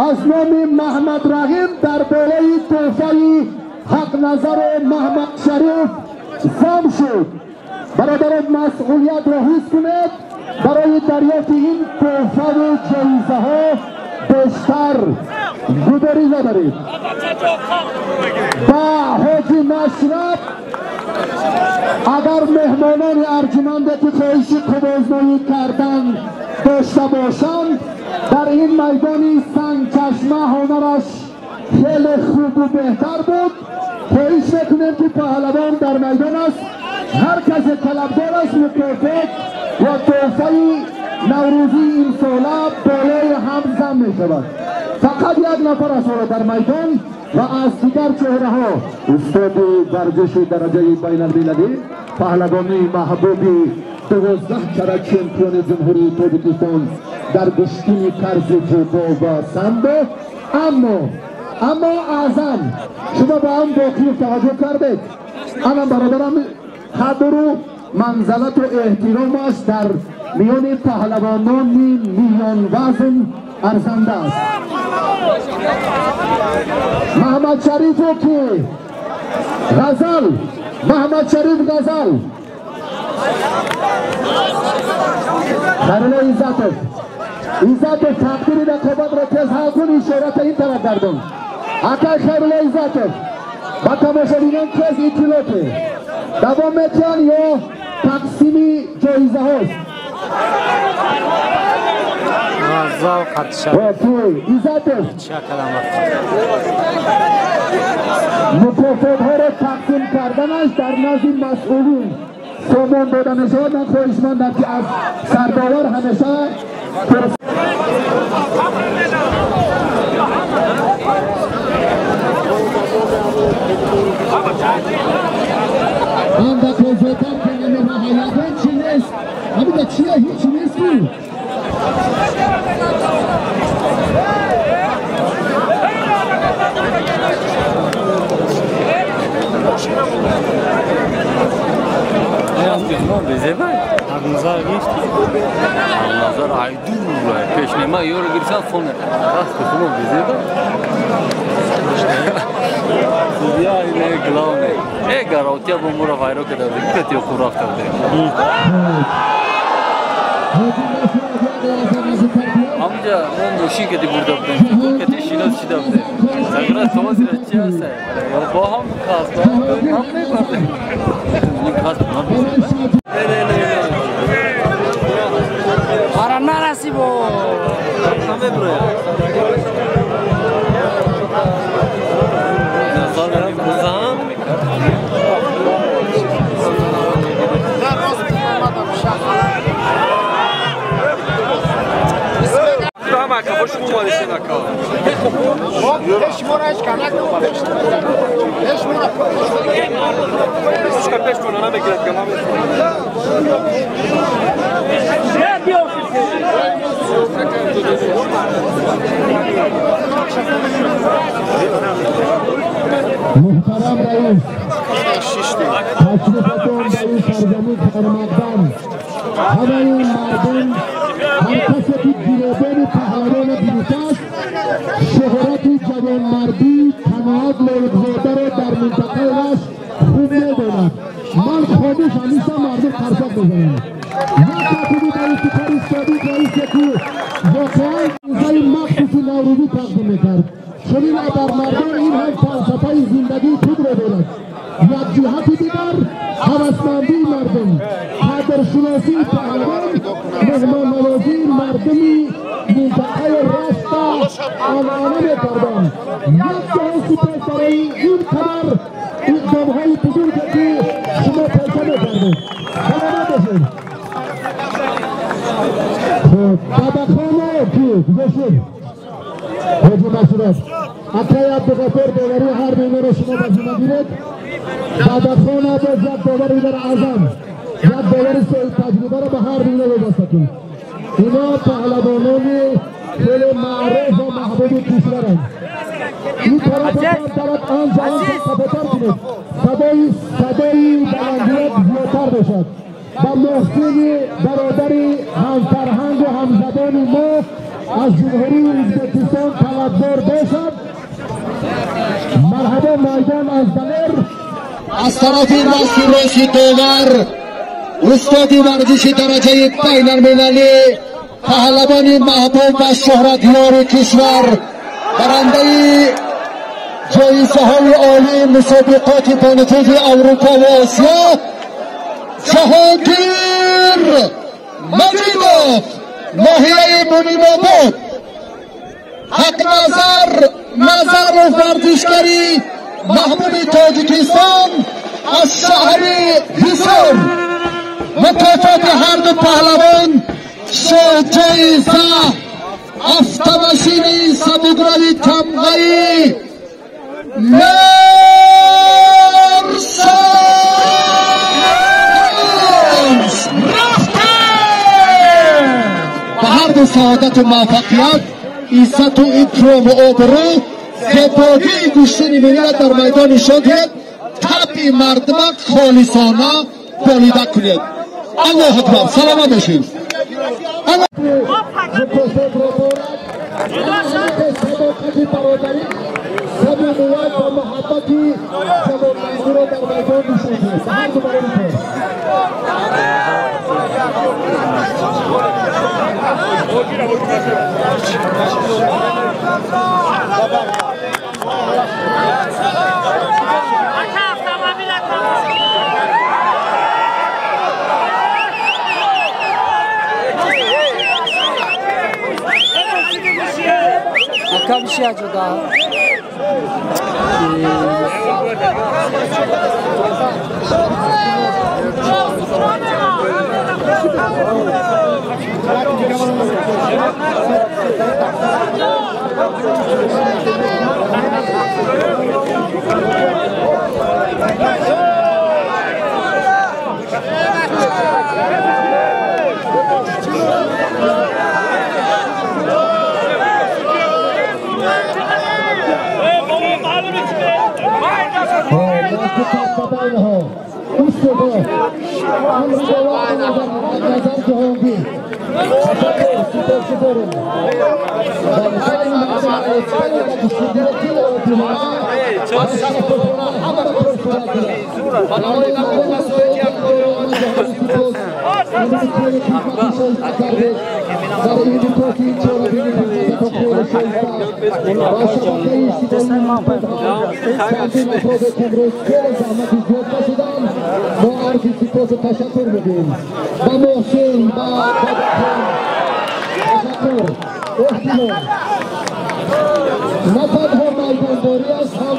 аз номи Маҳмад Раҳим дар болои тӯҳфаи Ҳақназару Маҳмад Шариф зам шуд. Бародарон, масъулиятро ҳис кунед, барои дарёфти ин тӯҳфаву ҷоизаҳо бештар мубориза баред. Ба Ҳоҷи Машраб агар меҳмонони арҷуманде ки хоҳиши қувозноӣ кардан дошта бошанд, дар ин майдони Сангчашма ҳунараш хеле хубу беҳтар буд. Хоҳиш мекунем ки паҳлавон дар майдон аст, ҳар касе талабдор аст мукофот ва тӯҳфаи наврӯзии имсола болои ҳам зам мешавад. Фақат як нафар аст ҳоло дар майдон ва аз дигар чеҳраҳо устоди варзиши дараҷаи байналмилалӣ, паҳлавони маҳбуби 12 карат чемпиони Ҷумҳурии Тоҷикистон дар гӯштини тарзи ҷудо ва самбо. Аммо Аъзам, шумо ба он Боқиев таваҷҷӯҳ кардед? Ана бародарам, қадру манзалату эҳтиромаш дар миёни паҳлавонони миёнвазн арзанда аст. Маҳмад Шарифо ки Ғазал, Маҳмад Шариф Ғазал, Хайрулло Иззатов, Иззатов тақдири рақобатро тез ҳал кун, ишората ин тараф гардон. Акай Хайрулло Иззатов ба тамошобинон тез иттилоъ ки давом метиҳанд ё тақсими ҷоизаҳост. Ғазал қатша. Иззатов мукофотҳоро тақсим карданаш дар назди масъулин сомон дода мешавад. Ман хоҳишмандам ки аз сардовар ҳамеша анда козотар ки намеҳаягон чи нест, ҳамида чия ҳеч нест ку. Ҳақназар гирифти? Ҳақназар айдур пешнема ёро гирифтан фоне расти хуно безеба. Я ине главное. Э гаротия бо мура вайро када диккати ху рафта буде. Амҷа мон мошин кади бурда будем. Кади шинос шида будем. Сагра тозира чи аст? Бо ҳам касб ҳам мебардем. Ин касб набезеба. Ара нараси бо. Намеброяд. Муҳтарам раис, ташрифатон ба ин сарзамин хайрмақдам. Ҳамаи мардум, ҳар касе ки гиребони паҳлавона гирифтааст, шӯҳрати ҷавонмардии Қаноат Лоиқзодаро дар минтақаи Рашт хуб медонад. Ман хомӯш ҳамеша мардум қарсак мезананд. Як катиби ба ифтихори собиқ раисе ки воқеан ҷоизаи махсуси наврӯзӣ тақдим мекард. Чунин абармардон ин ҳам фалсафаи зиндагии худро дорад. Як ҷиҳати дигар ҳавасмандии мардум, қадршиносии паҳлавон, меҳмоннавозии мардуми минтақаи Рашта анъана мекарданд. Як ҷаҳон сипос барои ин қадар иқдомҳои бузурге ки шумо пеша мекардед. Саломат бошед. Хуб, Бабахоно ки гузоштед? Ҳоҷи Масудов, акай Абдуғаффор боварии ҳар дуиноро шумо ба зимма гиред. Бабахона боз як бовари дар аъзам, як бовари соҳибтаҷрибаро ба ҳар дуино вобаста кунед. Ино паҳлавонони хеле маъруф ва маҳбуби кишваранд. Ин тараф тараф анҷа анҷа қафотар кунед, садои баландият зиёдтар бошад. Ба Муҳсини бародари ҳамфарҳангу ҳамзабони мо аз Ҷумҳурии Ӯзбекистон талабдор бошад. Марҳабо майдон аз Далер. Аз тарафи дасти рости довар, устоди варзиши дараҷаи байналмилалӣ, паҳлавони маҳбуб ва шӯҳратёри кишвар, барандаи ҷоизаҳои олии мусобиқоти бонуфузи Аврупо ва Осиё, Ҷаҳонгир Маҷидов, ноҳияи Мунинобод. Ҳақназар Назаров, варзишгари маҳбуби Тоҷикистон аз шаҳри Ҳисор. Мукофоти ҳарду паҳлавон шоҳ-ҷоиза автомашини сабукрави тамғаи Мерседес. Рафтем! Ба ҳарду саодату муваффақият, иззату икрому обрӯ, зебогии гӯштини миллиро дар майдон нишон диҳед, табъи мардума холисона болида кунед. Аллоҳ акбар! Саломат бошед. Мукофотро дорад садоқати бародарӣ, самимият ва муҳаббати ҷавонмардиро дар майдон нишон диҳед. Ба ҳарду барори кор. Ака ҷуда. ما عرض سپاس و تشکر میگیم با محسن با باباخان تشکر احترام. نه تنها میدانداری است، هم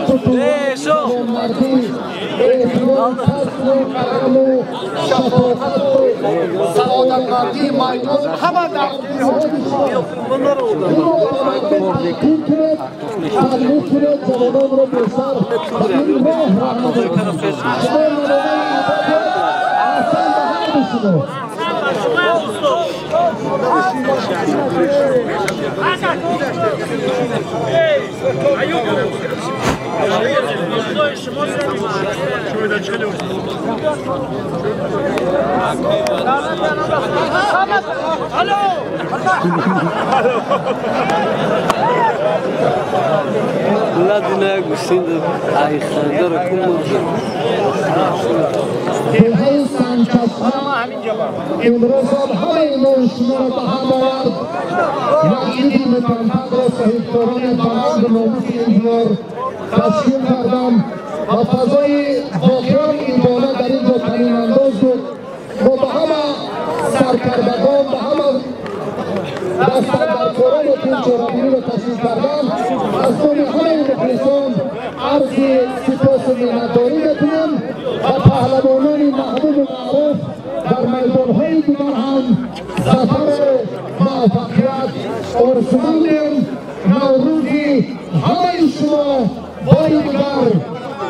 جوانمردی، احترام، فضل و کرم و شفاقت و سعادتمندی میدان همه در تقدیم کنید، تبلیغ کنید، جوانان را بیشتر به این راه راهنمایی کنید. شما نمونه شما. امروز همه ما شما را به هم آورد مسجد متنفذ را صاحبکاران بلند ناموس این تشکیل کردم و فضای واقعا این بالا در اینجا تنین انداز بود. ما به همه سرکردگان، به همه دستاندرکاران تیم چهاربینی را تشکیل کردم، از نام همه مخلصان عرض سپاس و منتداری میکنم و پهلوانان محبوب و معروف در میدانهای دیگر هم ظفر و موفقیت آرزومندیم. نوروزی همه شما بار دیگر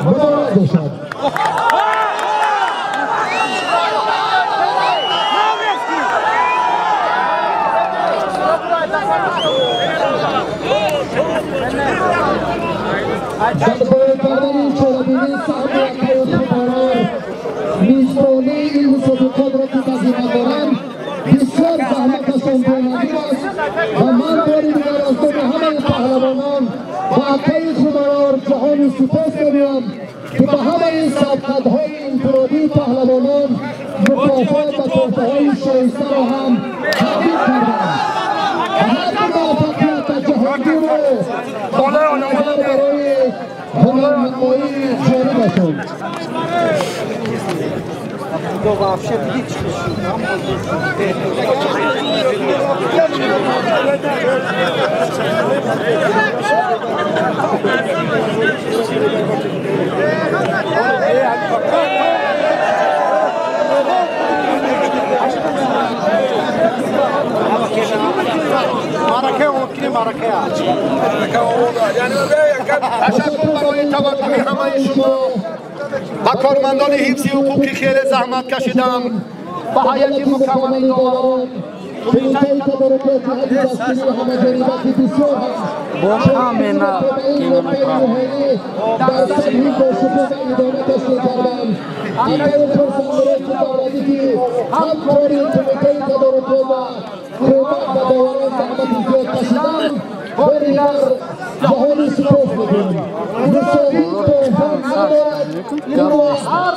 مبارک باشد. در باید کردن این چهاربینی سهم اکای خودآرار میزبانی این مسابقات را که تزیین دارند بسیار زحمتشان بینظیر است و من بار دیگر از نام همه پهلوانان و اکای خودآرار جهانی سپاس می‌گویم که به همه سبقت‌های انفرادی پهلوانان مکافات و تحفه‌های شایسته را هم تقدیم کردند. هر موفقیت جهانگیر و برای هنرنمایی جانبشان. تشکر برای توجه همه شما و کارمندان حفظ حقوقی خیلی زحمت کشیدم و هیئت مکمل داوران جهانی سپاس می‌کنیم. مساوی توفان ندارد. این را هر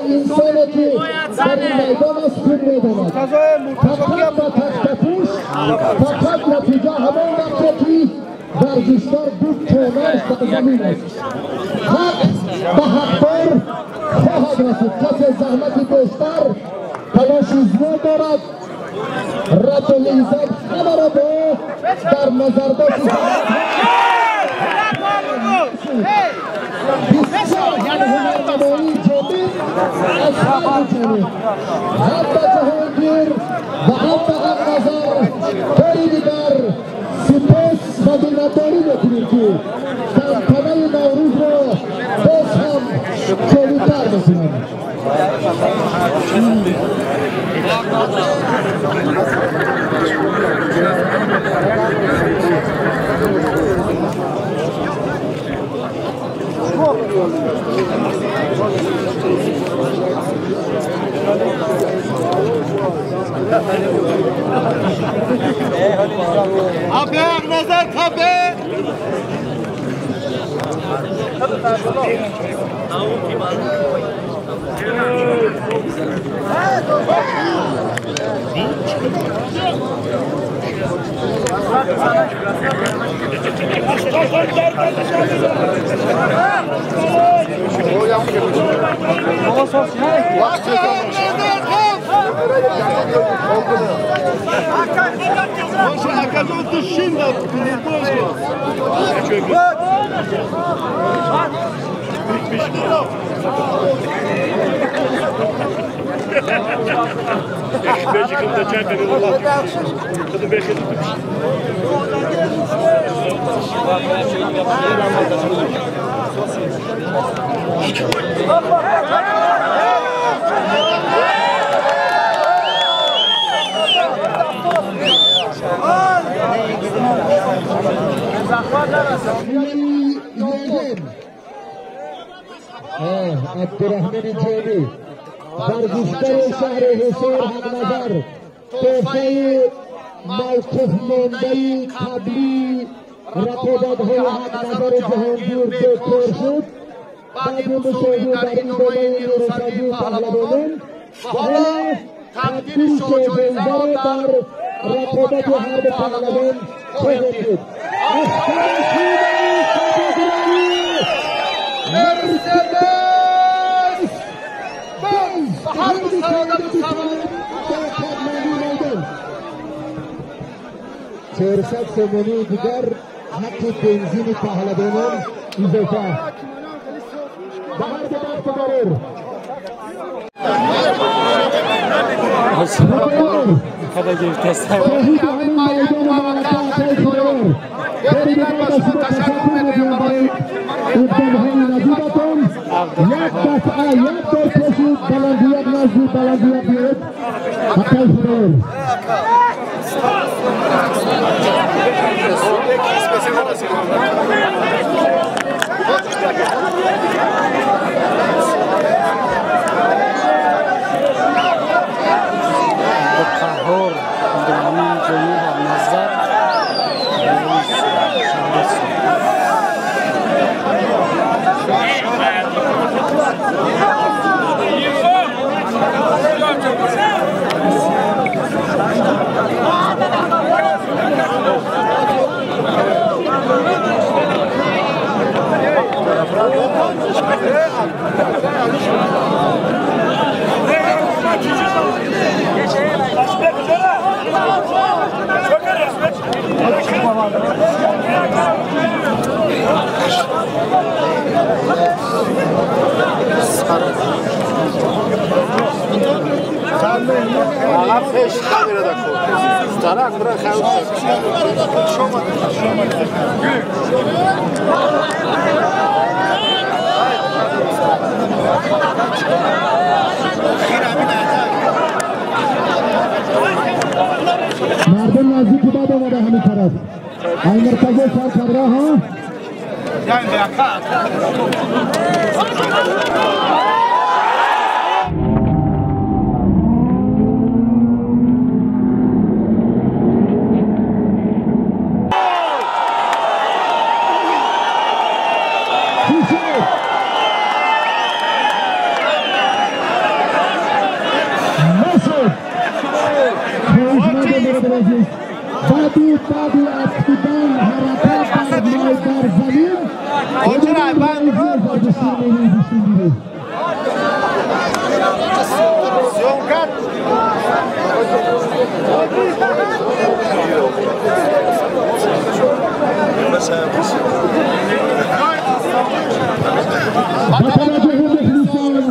انسانی که در این میدان است خوب می‌داند. فقط با تخته‌پوش، فقط نتیجه همان وقت که ورزشکار دو کنارش در زمین است. حق به حقدار خواهد رسید. کسی زحمت بیشتر تلاش زیاد دارد. رب العزت همه را با در نظر داشت بسیار هنرنمایی جالب از هر دو جانب، هم به جهانگیر و هم به حق نظر. باری دیگر سپاس و منتداری میکنیم که تنتنه نوروز را باز هم جالبتر میکنیم. عبدالرحمن جامی ورزشکار شهر حصار حق‌نظر تحفه موقوف مانده قبلی رقابت‌های حق‌نظر جهانگیر دکتر شد. بعد مساوی در ادامه نیروسنجی پهلوانان و حالا تبدیل شاه‌جایزه را در رقابت هر دو پهلوان خواهیم دید. مرسدس بنز هر دو سعادت 400 سومونی دیگر حق بنزین پهلوانان اضافه به هر دو دست برر. یک دفعه یک بار کشید بلندیت نزدی بلندیت بیاید حقای خدایر. قهار عبدالرحمن جامی حق‌نظر مردم نزدیک بعد آمده همین طرف این مرکز سر کبرا ها بعدی افتیدن حرکت بر زمین با توجه مخلصان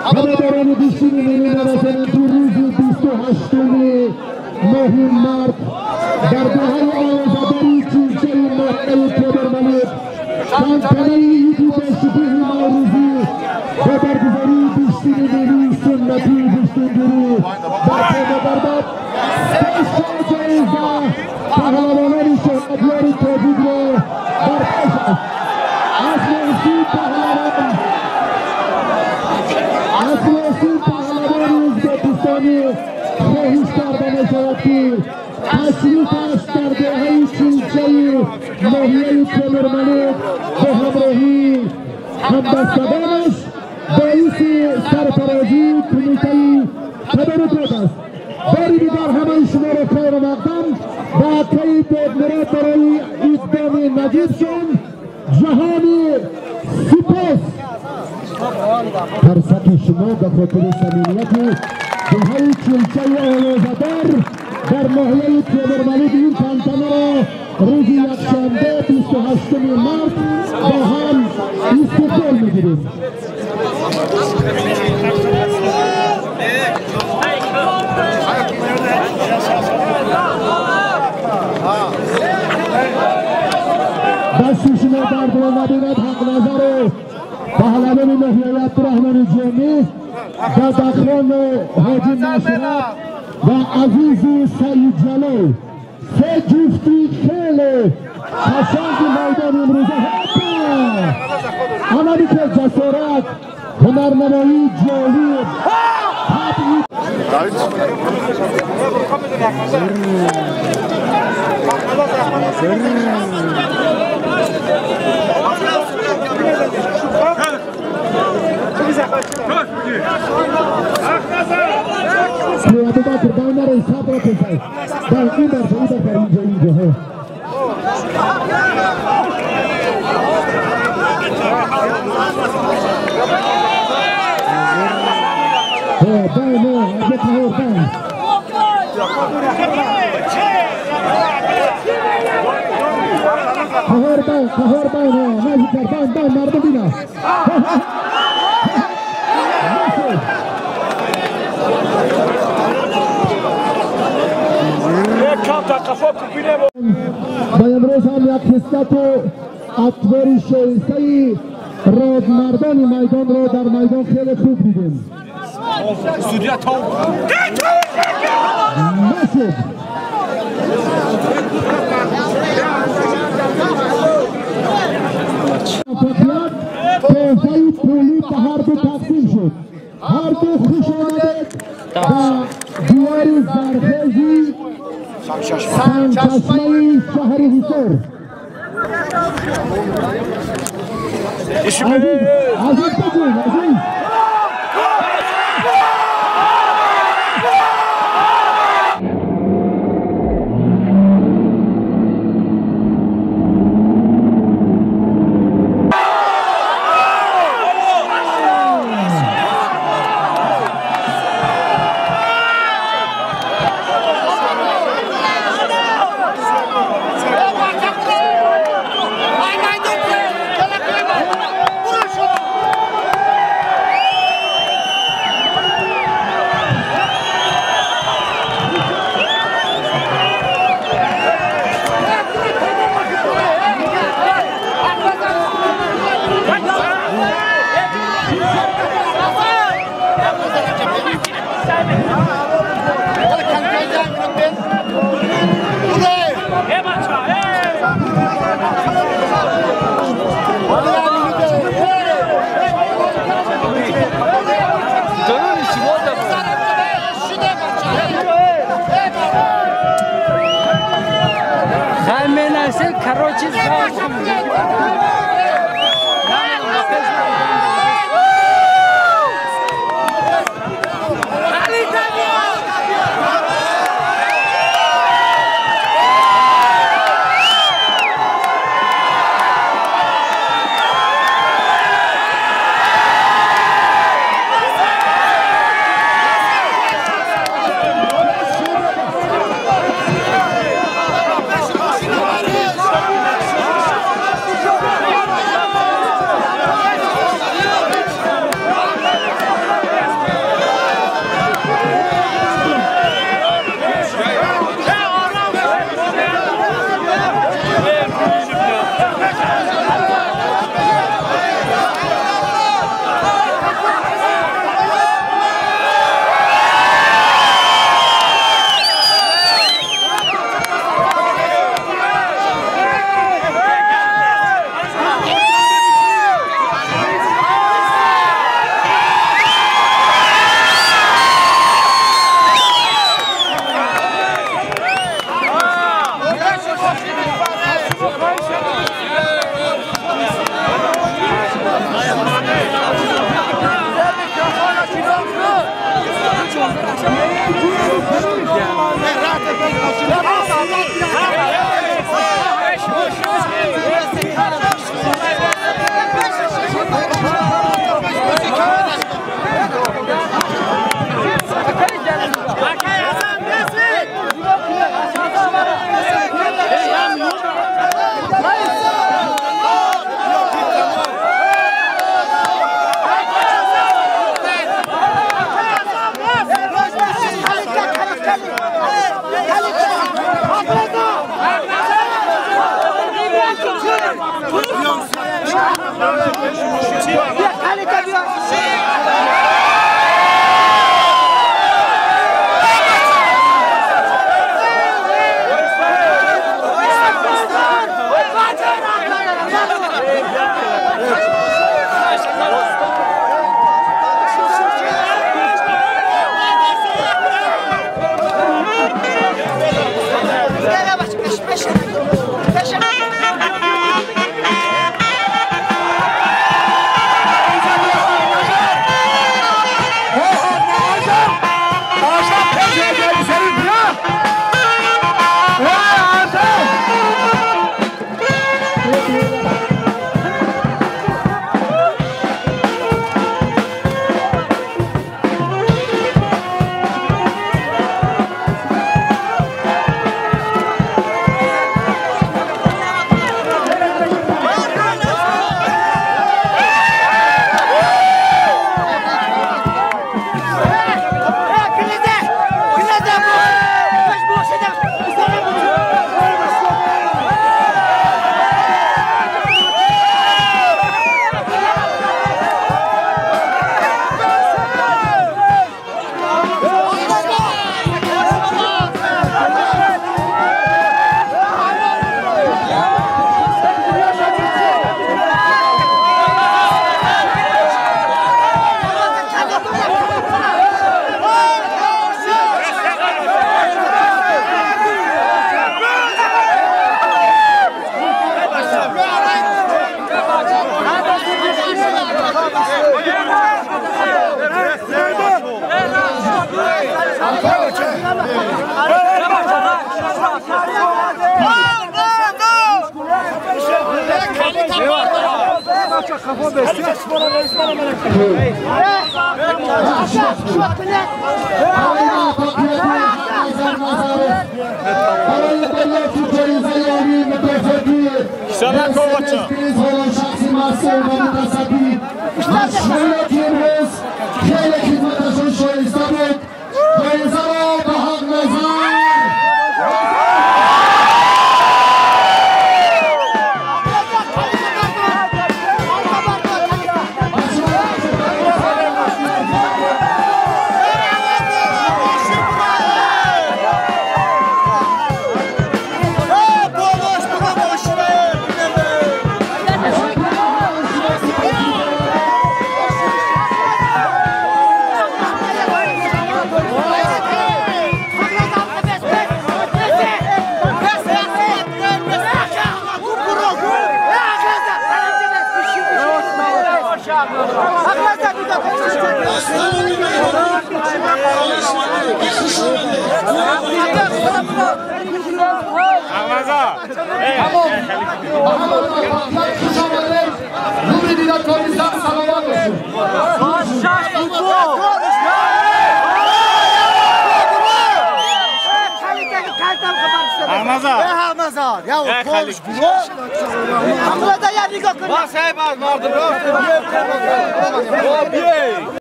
هواداران گوشتین ملی مراسم تو روز 28 ماه مارس در دهه آزادی چیزه ماهی تیمورملک تنتنه عید باشکوه نوروزی با برگزاری گوشتین ملی سنتی گوشتینگیری در تیمورباد 6 جایزه پهلوانان شهرتیار تاجیک را بر پیش است. از محسوب پهلوان ازبکستانی خواهش کرده می‌شود که تشریف است در دهه چیزه ناحیه تیمورملک با همراهی همبستگانش باعث سرفرازی کمیته تدارکات است. باری دیگر همه شما را خیر مقدم با عطای دادمراد برای اقدام نجیبشان جهانی سپاس. فرصت شما به خاطر صمیمیت دهه چلچه آوازدار در ناحیه تیمورملک این تنتنه را روز یکشنبه 28 مارس با هم استقبال می‌گیریم. دست شما درد را نبیند حق نظر پهلوان ناحیه عبدالرحمن جامی دادخان حاجی مشرف و عزیز سید جلال سه جفتی خیلی قشنگ میدان امروزه. همی که جسارت ҳунарнамоии ҷолиб. Абубакр байнаро сабра песай. Бал ин бар инҷо инҷо ҳо. Ҳо бай мо абу қаҳор бай. Қаҳор бай, қаҳор бай ҳо. Наздиктар бай бай мардум бина. Ба имрӯз ҳам як хислату атвори шоистаи родмардони майдонро дар майдон хеле хуб дидем. Нашуд. Муваффақият тӯҳфаи пулӣ ба ҳарду тақсим шуд. Ҳарду хуш омадед ба диёри зархези Сангчашмаи шаҳри Ҳисор. Азиз бигӯед, азиз. Короче,